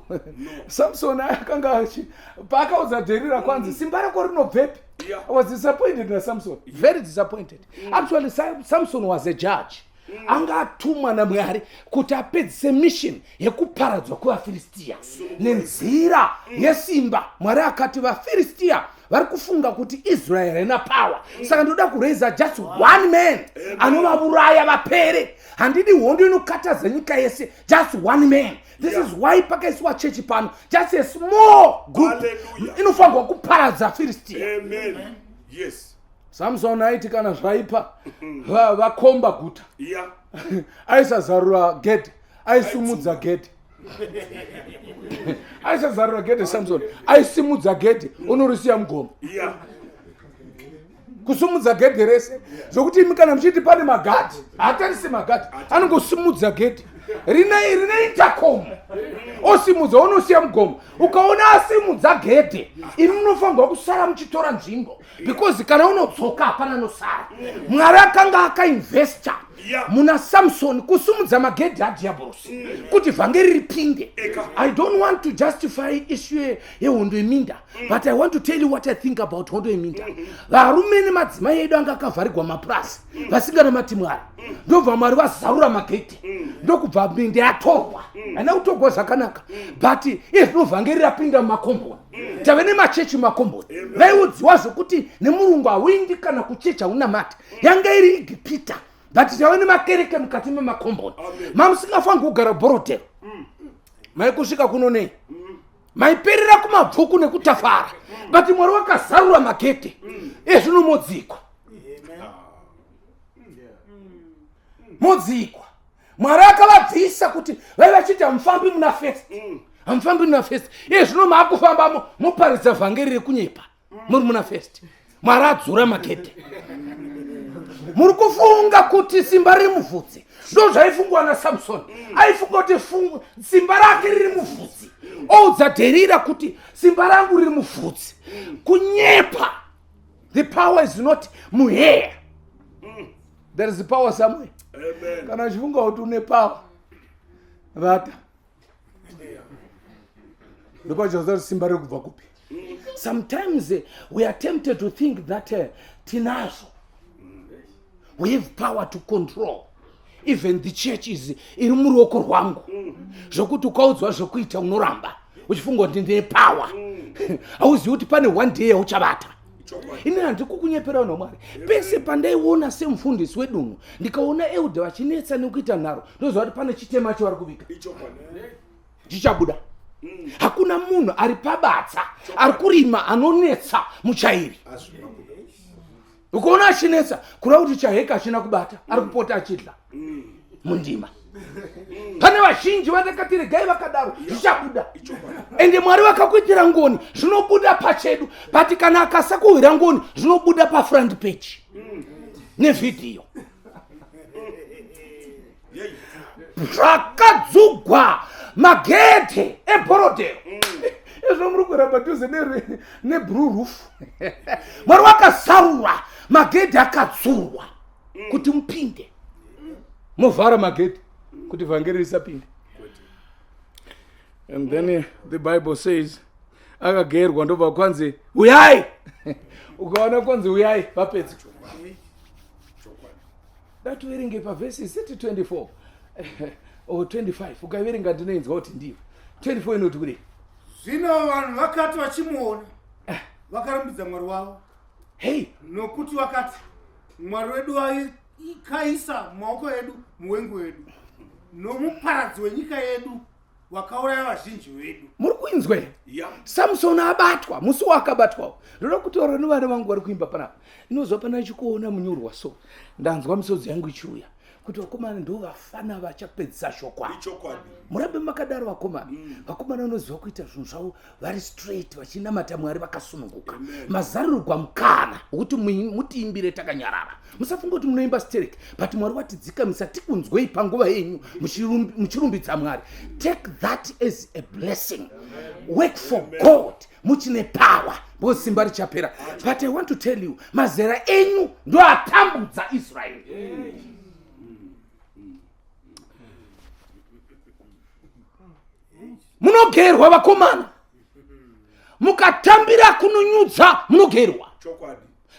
Samson akanga achi paakaudza Dherira kwanzi simba rako rinobvepi? I was disappointed naSamson, very disappointed. Actually Samson was a judge. Anga atumwa naMwari kuti apedzise mission yekuparadzwa kwevaFiristiya nenzira yesimba. Mwari akati vaFiristiya vari kufunga kuti Israel haina power, saka ndoda kuraisa just one man anovauraya vapere. Handidi hondo inokatadza nyika yese, just one man. This is why pakaiswa chechi pano, just a small group inofanirwa kuparadza Firistiya. Amen. Yes. Samson aiti kana zvaipa vakomba guta, aisazarura gedhe, aisimudza gedhe. Aisazarura gedhe Samson, aisimudza gedhe, unorisiya mugomo. Kusimudza gedhe rese, zvokuti imi kana muchiti pane magadhi, haatarisi magadhi, anongosimudza gedhe rine intercom, osimudza, unosiya mugomo. Ukaona asimudza gedhe, imi munofanirwa kusara muchitora nzvimbo, because kana unodzoka hapana anosara. Mwari akanga akainvesta muna Samson kusimudza magedhi adhiabhorosi kuti vhangeri ripinde. I don't want to justify issue yehondo yeminda, but I want to tell you what I think about hondo yeminda. Varume nemadzimai edu anga akavharigwa mapurasi vasinganamati Mwari, ndobva Mwari vazarura magedhi, ndokubva minda yatorwa. Haina kutorwa zvakanaka, but izvino vhangeri rapinda mumakomboni. Tave nemachechi mumakomboni. Vaiudziwa zvokuti nemurungu hauindi kana kuchechi haunamati, yanga iri Igipita, but tave nemakereke mukati memakomboni. Mamusingafaniri kugara Borrowdale, maikusvika kuno nei, maiperera kumabvuku nekutafara, but Mwari wakazarura magedhe ezvino modzikwa, modzikwa. Mwari akavabvisa kuti vai vachiti hamufambi muna First, hamufambi muna First. Iye zvino maakufambamo, moparidza vhangeri rekunyepa muri muna First. Mwari adzura magedhe. Muri kufunga kuti simba riri muvhudzi. Ndo zvaifungwa naSamson, aifunga kuti simba rake riri muvhudzi, oudza Dherira kuti simba rangu riri muvhudzi. Kunyepa. The power is not muhair, there is power somewhere. Amen. Kana uchifunga kuti une power, vata, ndopachaziva kuti simba riri kubva kupi. Sometimes we are tempted to think that tinazvo, we have power to control even the church is iri muruoko rwangu, zvokuti ukaudzwa zvokuita unoramba uchifunga kuti ndine power. Hauzivi kuti pane one day yauchavata. Ini handiri kukunyepera, vanhu vaMwari. Pese pandaiona semufundisi wedunhu, ndikaona elder vachinetsa nekuita nharo, ndoziva kuti pane chitema chavari kuvika chichabuda. Hakuna munhu ari pabatsa ari kurima anonetsa muchairi. Ukaona achinetsa, kureva kuti chaheka hachina kubata, ari kupota achidla mundima. Pane vazhinji vandakati regai vakadaro, zvichabuda. Ende Mwari vakakuitira ngoni, zvinobuda pachedu, but kana akasakuwira ngoni, zvinobuda pafront page nevhidhiyo. Zvakadzugwa magedhe eBorrowdale izvo muri kuera padhuze neblue roof. Mwari wakazarura magedhe, akadzurwa kuti mupinde. Movhara magedhe kuti vhangeri risapinde. And then the Bible says akagerwa, ndobva kwanzi uyai. Ukaona kwanzi uyai, vapedza. Dativerenge pavhesi 6, 24 or 25. Ukaiverenga ndinoinzwa kuti ndiyo 24. Inoti kudii? Zvino vanhu vakati vachimuona, vakarumbidza Mwari wavo, hei nokuti vakati, "Mwari wedu aikaisa mumaoko edu muwengi wedu nomuparadzi wenyika yedu, wakauraya vazhinji vedu." Muri kuinzwa here? Yeah. Samsoni abatwa, musi waakabatwawo, ndoda kutaura nevana vangu vari kuimba panapa. Inozwa pana chikuona munyorwa, so ndanzwa misodzi yangu ichiuya kuti vakomana ndo vafana vachapedzisa shoko. Ichokwadi. Murambe makadaro, vakomana. Vakomana vanoziva kuita zvinhu zvavo, vari straight, vachinamata Mwari vakasununguka. Mazarirwa mukana wekuti mutiimbire takanyarara. Musafunga kuti munoimba sterek, but Mwari watidzikamisa tikunzwei panguva yenyu muchirumbidza Mwari. Take that as a blessing. Work for God muchine power, because simba richapera. But I want to tell you, mazera enyu ndo atambudza Israeri. Munogerwa vakomana, mukatambira kunonyudza munogerwa.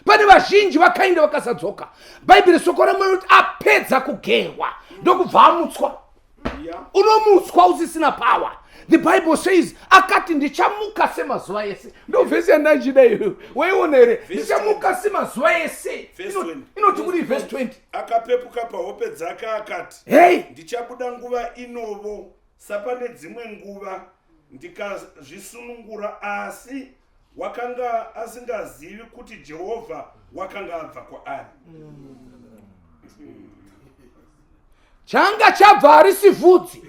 Pane vazhinji vakaenda vakasadzoka. Bhaibheri soko ramwari kuti apedza kugerwa ndokubva amutswa. Unomutswa usisina power. The Bible says akati ndichamuka semazuva ese. Ndo vhesi yandanchida iyoyo, waiona here? Ndichamuka semazuva ese. Inoti kuri vhesi 20. Akapepuka pahope dzake akati, hei, ndichabuda nguva inovo sapane dzimwe nguva, ndikazvisunungura. Asi wakanga asingazivi kuti Jehovha wakanga abva kwaari. Changa chabva harisi vhudzi,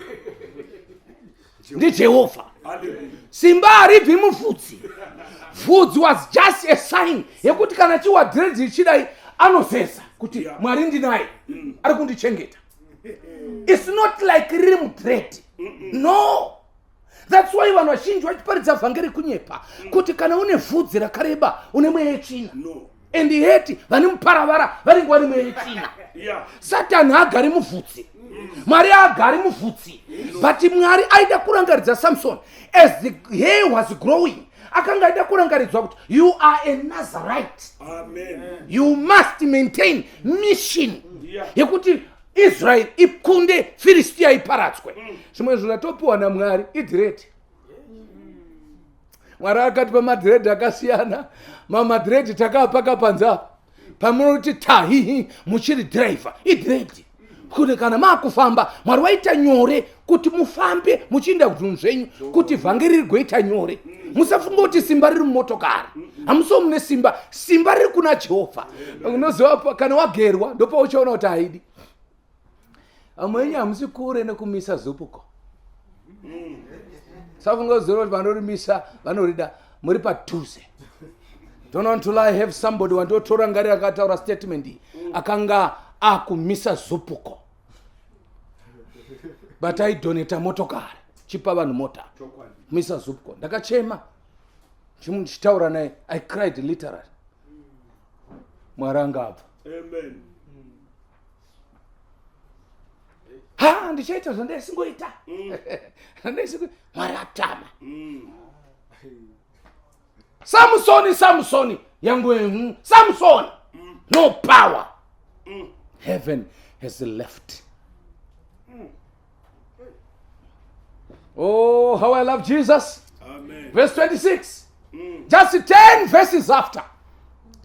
ndiJehovha. Simba haribvi muvhudzi. Vhudzi was just a sign yekuti kana chiwa dread ichidai anozeza kuti Mwari ndinaye, ari kundichengeta. It's not like riri mudread, no. That's why vanhu vazhinji vachiparidza vhangeri kunyepa kuti kana une vhudzi rakareba une mweya yetsvina. And yet vane muparavara vanenge vane mweya yetsvina. Satani haagari muvhudzi, Mwari haagari muvhudzi. But Mwari aida kurangaridza Samson as the hair was growing, akanga aida kurangaridzwa kuti you are a Nazarite. Amen. You must maintain mission yekuti Israel ikunde Filistia, iparadzwe. Zvimwe zvinhu zvatopiwa naMwari idread. Mwari akatipa madread akasiyana. Mamadread takaapaka panze apa pamunoti tahihi muchiri driver, idread kuti kana maakufamba Mwari waita nyore kuti mufambe muchiinda kuzvinhu zvenyu, kuti vhangeri rigoita nyore. Musafunga kuti simba riri mumotokari. Hamuso mune simba, simba riri kuna Jehovha. Unoziva, kana wagerwa ndopauchaona kuti haidi. Amwe enyu hamusi kure nekumisa Zupco. Safunga kuziva kuti vanorimisa vanorida muri padhuze. Don't want to lie, have somebody wandotora ngari akataura statement iyi, akanga akumisa Zupco, but aidonata motokari, chipa vanhu mota, misa Zupco. Ndakachema ndichitaura naye. I cried literally. Mwari angabva. Amen. Ha, ndichaita zvandaisingoita, zvandaisingo. Mwari atama. Samusoni, Samusoni yangu, Samsoni, no power. Heaven has left. Oh, how I love Jesus. Amen. Verse 26, just 10 verses after,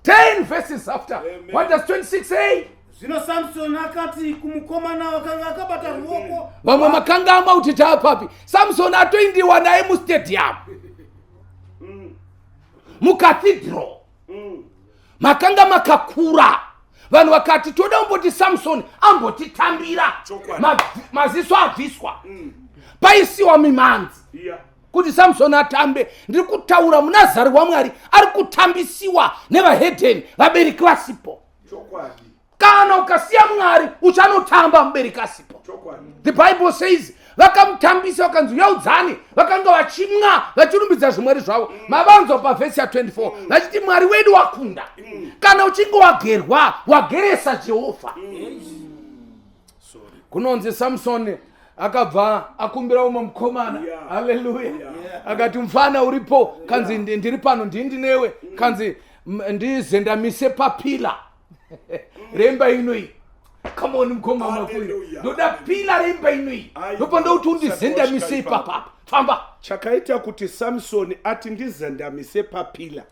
10 verses after. Amen. What does 26 say? Zvino Samsoni akati kumukomana wakanga akabata ruoko, Vamwe makangama kuti taapapi. Samsoni atoindiwa naye mustadium, mucathedral makanga makakura. Vanhu vakati toda kumboti Samsoni ambotitambira. Chokwadi. Maziso abviswa, paisiwa mimanzi kuti Samsoni atambe. Ndiri kutaura munazari waMwari ari kutambisiwa nevahedheni, vabereki vasipo. Kana ukasiya Mwari uchanotamba mubereki asipo. The Bible says vakamutambisa, vakanzi uyaudzani. Vakanga vachimwa vachirumbidza zvimwari zvavo. Mavanzwa pavhesi ya24 vachiti Mwari wedu wakunda. Kana uchinge wagerwa, wageresa Jehovha. Kunonzi Samsoni akabva akumbira umwe mukomana. Haleluya. Akati, mufana uripo? Kanzi, ndiri pano, ndini ndinewe. Kanzi, ndizendamise papillar remba inoyi. Come on, mukoma Mafuri. Hallelujah. Ndoda pillar remba inoyi. Aiwa, Ndopa kuti undizendamise usati ipapapa. Famba. Chakaita kuti Samsoni ati ndizendamise papillar,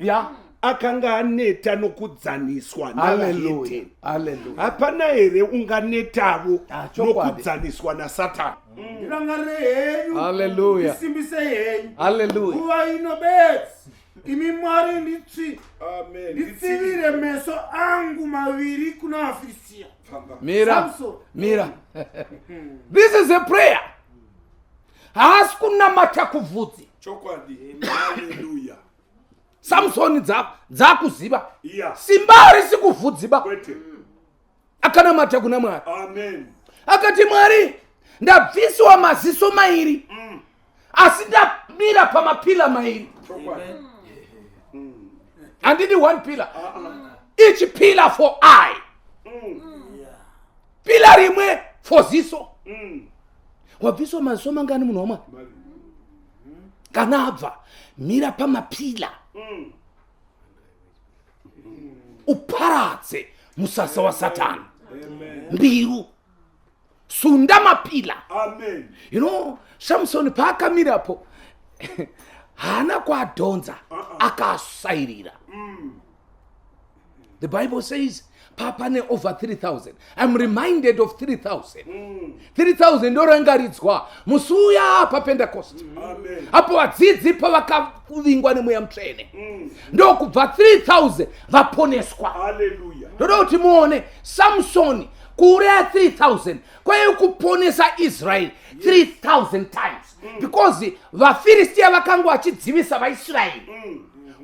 akanga aneta nokudzaniswa Haleluya. navahedheni. Haleluya. Hapana here unganetavo Ah, chokwadi. nokudzaniswa naSatani? Ndirangarirei henyu, Haleluya. ndisimbisei henyu Haleluya. nguva ino bedzi, imi Mwari, Amen. nditsivire meso angu maviri kuna vaFiristia. Mira. Samson. Mira. This is a prayer. Haasi kunamata kuvhudzi. Chokwadi, haleluya. Samsoni dzakuziva simba harisi kuvhudziba. Kwete. Akanamata kuna Mwari. Amen. Akati, Mwari, ndabvisiwa maziso mairi, asi ndamira pamapillar mairi. Handidi one pillar, each pillar for eye, pillar rimwe for ziso. Wabviswa maziso mangani, munhu waMwari? Kana abva, mira pamapila. Uparadze musasa waSatani. Mbiru. Sunda mapila. Amen. You know, Samson paakamirapo haana kuadhonza, akasairira. The Bible says papane over 3000. I'm reminded of 3000. 3000 ndorangaridzwa musi uya paPentecost. Amen. Apo vadzidzi pavakavingwa nemweya mutsvene, ndokubva 3000 vaponeswa. Hallelujah. Ndoda kuti muone Samsoni kuuraya 3000 kwaive kuponesa Israeri 3000 times, because vaFiristiya vakanga vachidzivisa vaIsraeri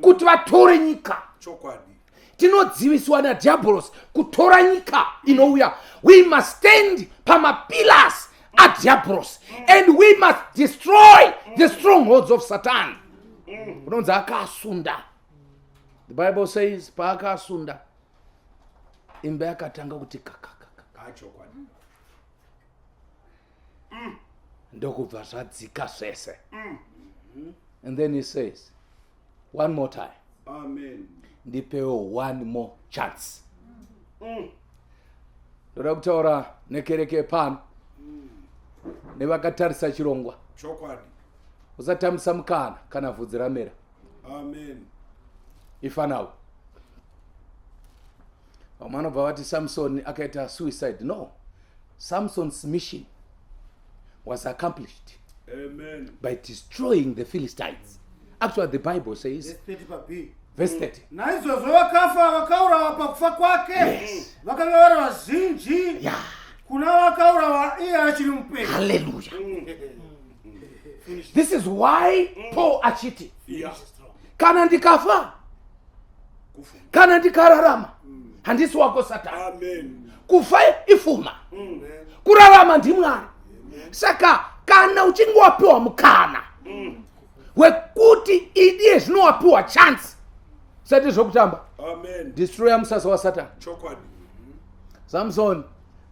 kuti vatore nyika. Tinodziviswa nadhiabhorosi kutora nyika inouya. We must stand pamapillars adhiabhorosi and we must destroy the strongholds of Satan. Unonzi akasunda. The Bible says paakasunda, imba yakatanga kuti kakakaka. Ndokubva zvadzika zvese. And then he says, "One more time." Amen. Ndipewo one more chance. Ndoda kutaura nekereke pano nevakatarisa chirongwa. Usatambisa mukana kana vhudzi ramera. Amen. Ifanawo vamwe vanobva vati Samson akaita suicide. No, Samson's mission was accomplished Amen. by destroying the Philistines. Actually, the Bible says Verse 30 pa B. Verse 30. Naizvozvo vakafa vakaurawa pakufa kwake vakanga vari vazhinji kuna vakaurawa iye achiri mupenyu. Hallelujah. This is why Paul achiti, "Kana ndikafa, kana ndikararama, handisi wako Satani." Amen. Kufa ifuma, kurarama ndiMwari. Saka kana uchinge wapiwa mukana wekuti idiye zvino, wapiwa chance, sati zvokutamba. Amen. Destroya musasa waSatani. Samson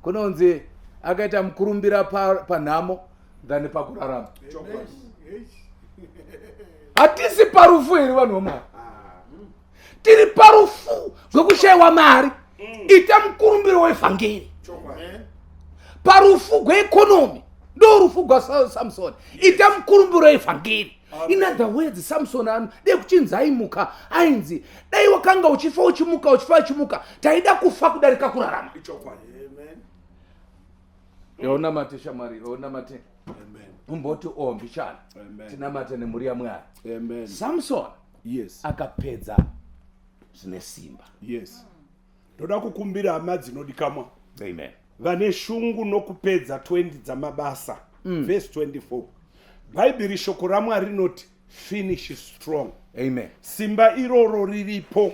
kunonzi akaita mukurumbira panhamo than pakurarama. Hatisi parufu here, vanhu vamwari? Tiri parufu rwekushayiwa mari, ita mukurumbiro wevhangeri. Parufu gweeconomy, ndo rufu gwaSamson, ita mukurumbiro wevhangeri. In other words, Samson ano dai kuchinzi aimuka, ainzi dai wakanga uchifa uchimuka, uchifa uchimuka, taida kufa kudarika kurarama. Yaunamate shamwari, yaunamate. Umboti ombichana. Amen. Tinamate nemhuri yaMwari. Amen. Samson akapedza zvine simba. Yes, ndoda kukumbira hama dzinodikamwa Amen. Vane shungu nokupedza 20 dzamabasa, verse 24. Bhaibheri, shoko raMwari rinoti, "Finish strong." Amen. Simba iroro riripo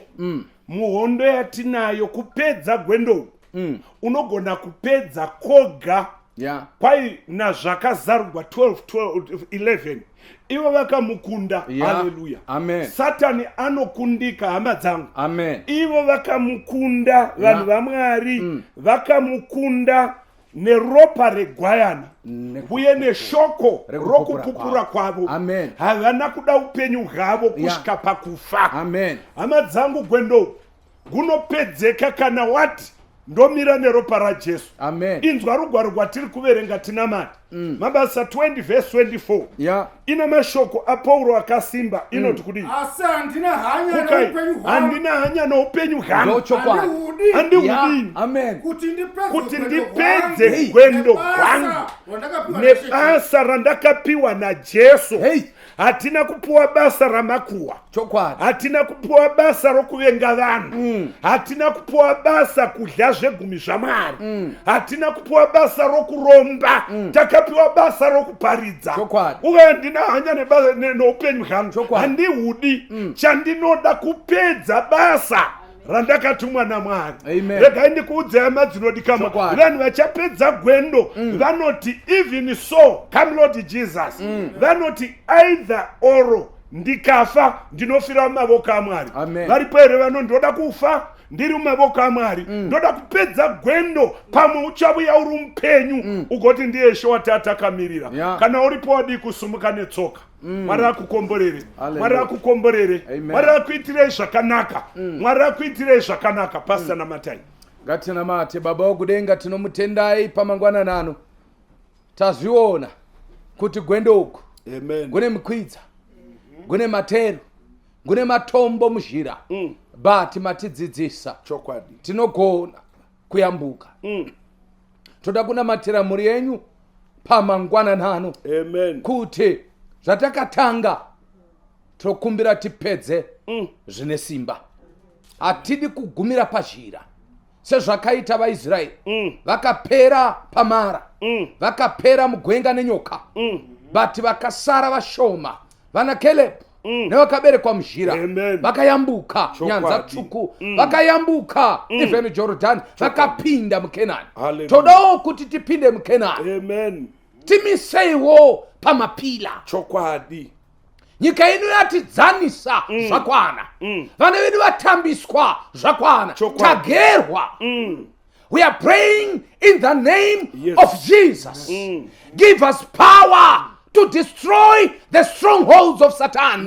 muhondo yatinayo kupedza gwendo. Unogona kupedza koga kwai nazvakazarurwa 12, 12, 11, ivo vakamukunda. Haleluya. Amen. Satani anokundika, hama dzangu. Amen. Ivo vakamukunda, vanhu vaMwari vakamukunda neropa regwayana uye neshoko rekupupura rokupupura kwavo. kwavo. Amen. Havana kuda upenyu hwavo kusvika pakufa. Amen. Hama dzangu, gwendo gunopedzeka kana wati ndomira neropa raJesu. Amen. Inzwa rugwaro rwatiri kuverenga tinamata, Mabasa 20 verse 24. Ine mashoko aPauro akasimba, inoti kudii? Asi handina hanya Kukai, neupenyu hwangu. Handina hanya noupenyu hwangu. Ndochokwadi. Handihudi Handihudi Amen. kuti ndipedze kuti gwendo ndipedze rwangu gwendo nebasa rwangu rwandakapiwa naShe. nebasa randakapiwa naJesu. Hey. Hatina kupiwa basa ramakuhwa. Hatina kupiwa basa rokuvenga vanhu. Hatina kupiwa basa kudya zvegumi zvaMwari. Hatina kupiwa basa rokuromba. Takapiwa basa rokuparidza. Uye handina hanya noupenyu hwangu. Handihudi. Chandinoda kupedza basa randakatumwa naMwari. Amen. Regai ndikuudzei, hama dzinodikamwa, vanhu vachapedza gwendo vanoti, "Even so, come Lord Jesus." Vanoti, "Either or, ndikafa ndinofira mumavoko aMwari." Amen. Varipo here vanondoda kufa? Ndiri mumavoko aMwari. Ndoda kupedza gwendo, pamwe uchavuya uri mupenyu, ugoti ndiye Ishe watatakamirira. Kana uripo, wadii kusumuka netsoka? Mwari akukomborere. Mwari akukomborere. Mwari akuitirei zvakanaka. Mwari akuitirei zvakanaka. Pastor, namatai. Ngatinamate. Baba wokudenga, tinomutendai pamangwanani ano. Tazviona kuti gwendo uku Amen. kune mikwidza, kune materu, kune matombo muzhira, but matidzidzisa tinogona kuyambuka. Toda kunamatira mhuri yenyu pamangwanani ano Amen. kuti zvatakatanga, tokumbira tipedze zvine simba. Hatidi kugumira pazhira sezvakaita vaIsraeri. Vakapera paMara, vakapera mugwenga nenyoka, but vakasara vashoma, vana Caleb nevakaberekwa muzhira. Amen. Vakayambuka Nyanza Tsvuku, vakayambuka even Jordan, vakapinda muKenani. Hallelujah. Todawo kuti tipinde muKenani. Amen. Timiseiwo pamapillar. Nyika ino yatidzanisa, zvakwana. Vana vedu vatambiswa, zvakwana. Tagerwa. We are praying in the name of Jesus. Give us power to destroy the strongholds of Satan.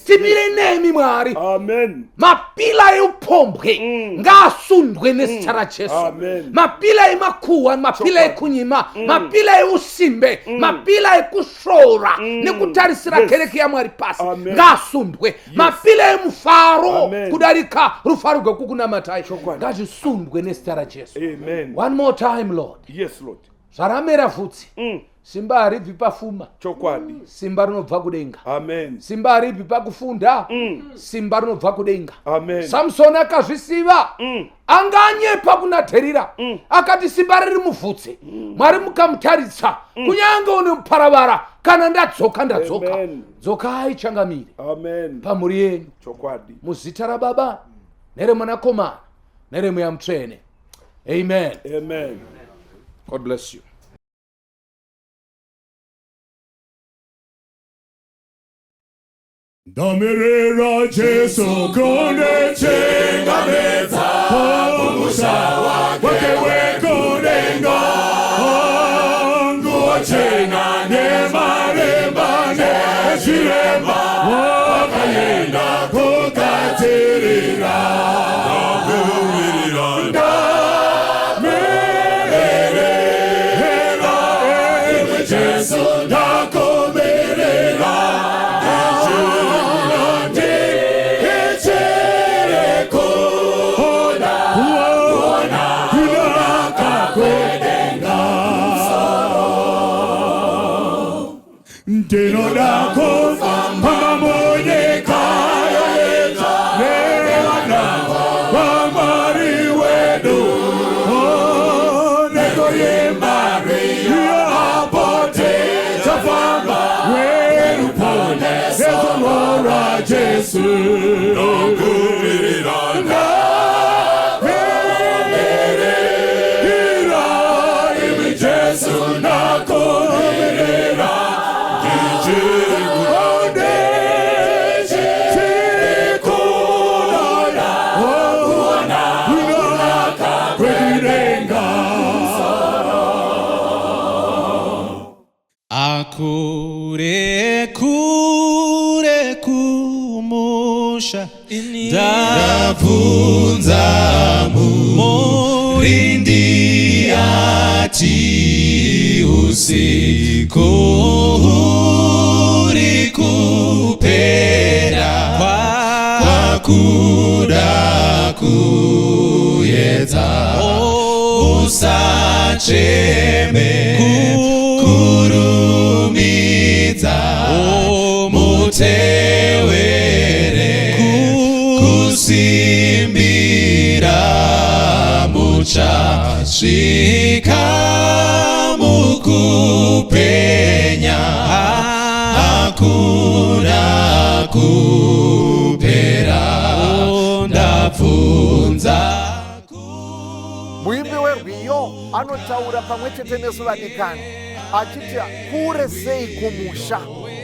Timire nemi, Mwari. Amen. Mapillar eupombwe ngaasundwe nezita raJesu. Amen. Mapillar emakuhwa, mapillar ekunyima, mapillar eusimbe, mapillar ekusvora nekutarisira kereke yaMwari pasi Amen. ngaasundwe. Mapillar emufaro Amen. kudarika rufaro rwekukunamatai ngazvisundwe nezita raJesu. Amen. One more time, Lord. Yes, Lord. Zvaramera vhudzi, simba haribvi pafuma. Simba rinobva kudenga. Amen. Simba haribvi pakufunda, simba rinobva kudenga. Amen. Samsoni akazvisiva, anga anyepa kuna Dherira, akati simba riri muvhudzi. Mwari mukamutaritsa, kunyange une muparavara, kana ndadzoka, ndadzoka. Amen. Dzokai, changamire, Amen. pamhuri yenyu, muzita raBaba nereMwanakomana nereMweya Mutsvene, amen. Amen. God bless you. Ndamirira Jesu kundichingamidza kumusha wake wekudenga, nguo chena nemarimba nezviremba, wakaenda kugadzirira. Ndamirira iwe Jesu, ndakumirira. Ndichiri kuda kuona kunaka kwedenga, ndinoda kufamba munyika nevana vaMwari wedu, nekuimba apo tichafamba weruponeso rwaJesu. Ndakumirira imi Jesu, ndakumirira. Ndichiri kuda kuona kunaka kwedenga. Akure kure kumusha, ndabvunza murindi, ati usiku huri kupera, kwakuda kuyedza, usacheme, kurumidza mutewere, kusimbira muchasvika mukupenya, hakuna kupera. Ndabvunza. Muimbi werwiyo anotaura pamwe chete nesu, vadikani, achiti kure sei kumusha.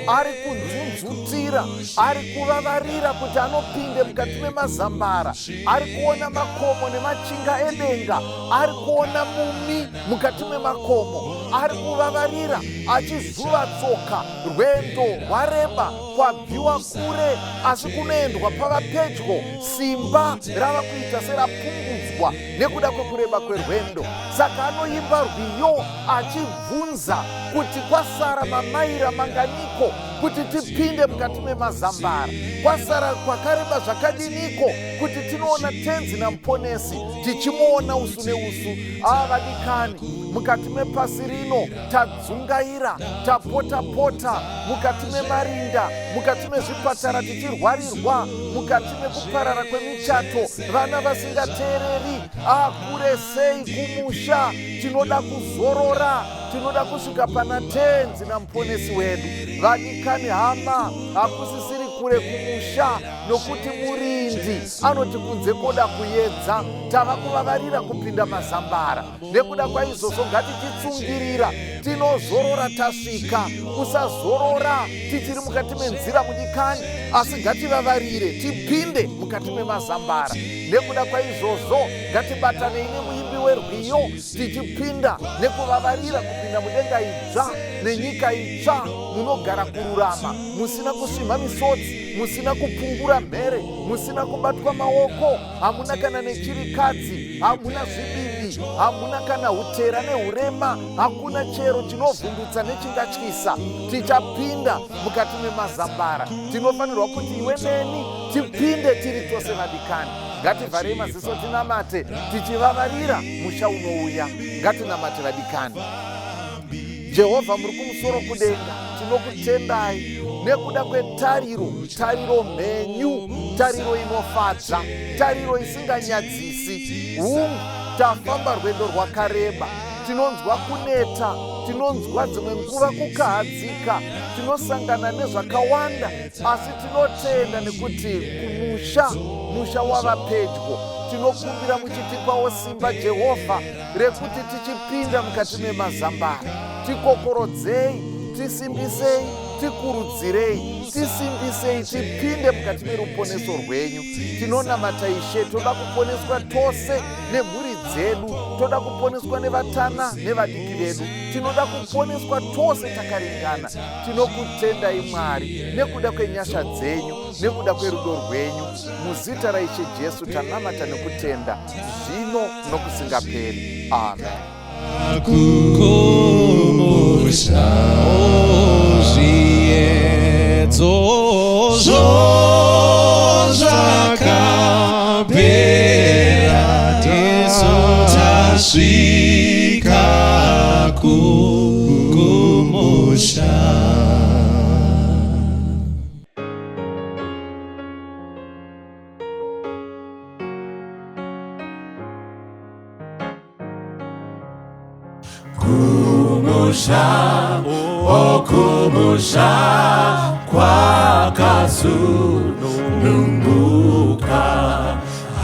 Ari kunzunzutira, ari kuvavarira kuti anopinde mukati memazambara, ari kuona makomo nemachinga edenga, ari kuona mumi mukati memakomo, ari kuvavarira achizuva tsoka. Rwendo rwareba, kwabviwa kure, asi kunoendwa pava pedyo. Simba rava kuita serapungudzwa nekuda kwekureba kwerwendo. Saka anoimba rwiyo achibvunza kuti kwasara mamaira manganiko kuti tipinde mukati memazambara, kwasara kwakareba zvakadiniko kuti tinoona tenzi namuponesi, tichimuona usu neusu. Ava vadikani, mukati mepasi rino tadzungaira, tapota-pota mukati memarinda, mukati mezvipatara tichirwarirwa, mukati mekuparara kwemichato, vana vasingateereri. Akure sei kumusha! Tinoda kuzorora, tinoda kusvika pana tenzi namuponesi wedu. Vadikani hama, hakusisiri kure kumusha, nokuti murindi anoti kunze koda kuyedza. Tava kuvavarira kupinda mazambara. Nekuda kwaizvozvo ngatichitsungirira, tinozorora tasvika. Usazorora tichiri mukati menzira mudikani, asi ngativavarire tipinde mukati memazambara. Nekuda kwaizvozvo ngatibatanei nemuimbi werwiyo tichipinda nekuvavarira kupinda mudenga idzva nenyika itsva, munogara kururama, musina kusvimha misodzi, musina kupungura mhere, musina kubatwa maoko, hamuna kana nechirikadzi, hamuna zvibibi, hamuna kana utera neurema, hakuna chero chinovhundutsa nechingatyisa. Tichapinda mukati memazambara. Tinofanirwa kuti iwe neni tipinde tiri tose. Vadikani, ngativharei maziso tinamate tichivavarira musha unouya. Ngatinamate vadikani. Jehovha muri kumusoro kudenga, tinokutendai nekuda kwetariro, tariro mhenyu, tariro inofadza, tariro isinganyadzisi. Hungu, tafamba rwendo rwakareba, tinonzwa kuneta, tinonzwa dzimwe nguva kukahadzika, tinosangana nezvakawanda, asi tinotenda nekuti kumusha, musha wava pedyo. Tinokumbira muchitipawo simba, Jehovha, rekuti tichipinda mukati memazambara. Tikokorodzei, tisimbisei, tikurudzirei, tisimbisei tipinde mukati meruponeso rwenyu. Tinonamata Ishe, toda kuponeswa tose nemhuri dzedu, toda kuponeswa nevatana nevadiki vedu, tinoda kuponeswa tose takaringana. Tinokutendai Mwari nekuda kwenyasha dzenyu, nekuda kwerudo rwenyu. Muzita raIshe Jesu tanamata nekutenda, zvino nokusingaperi. Amen. Kumusha zviedzo zvakapera, tisu tasvika kumusha. Kumusha, okumusha kwakasununguka,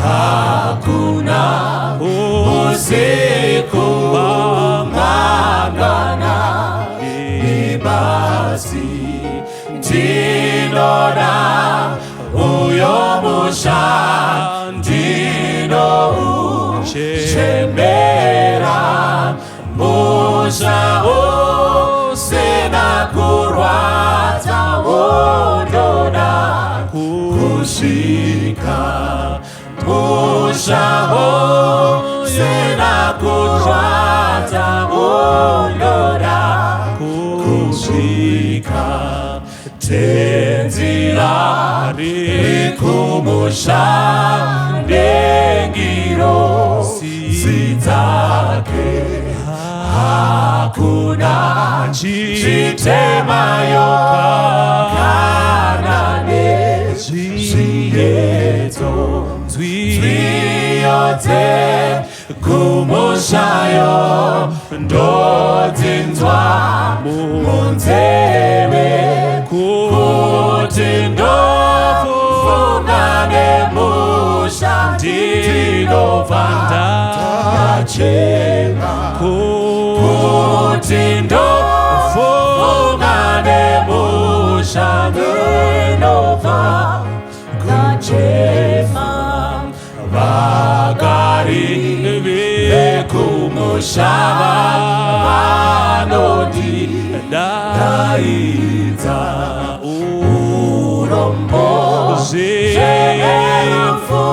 hakuna usiku mangwana ibasi. Ndinoda uyo musha, ndinouchemera, musha usina kurwadza, undoda kusvika, musha usina kurwadza, undoda kusvika. Tenzira rikumusha nengirozi dzake, hakuna chitemayo kana nezviyedzo. Nzwiyo dzekumushayo ndodzinzwa munzeve, kuti ndofunga nemusha ndinobva ndachema, kuti ndofunga nemusha. Vagari vekumusha vanondidaidza. Urombo zvenerufu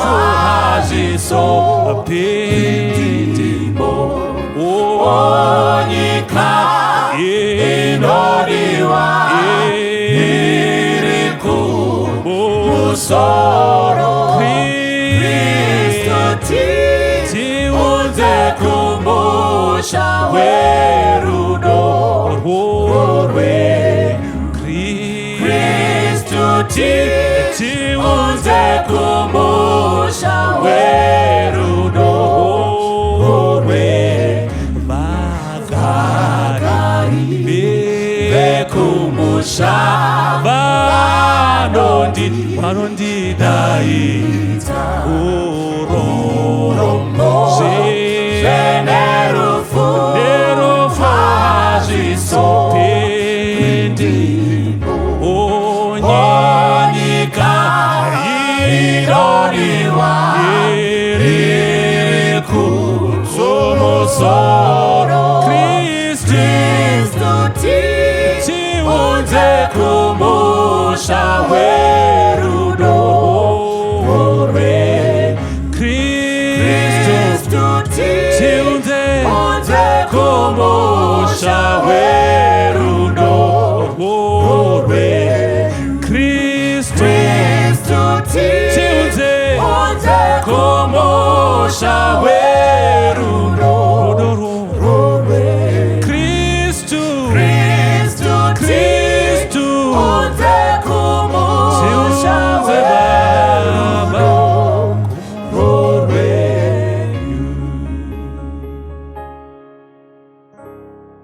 hazvisopindimo. Onyika inodiwa iri kumusoro. Kristu tiunze kumusha werudo rwenyu. Kristu tiunze kumusha werudo rwenyu. Vagari vekumusha vanondidaidza. Urombo zvenerufu hazvisopindi. Onyika inodiwa iri kumusoro. Kristu tiunze kumusha werudo rwenyu. Kristu tiunze kumusha werudo rwenyu. Kristu tiunze kumusha.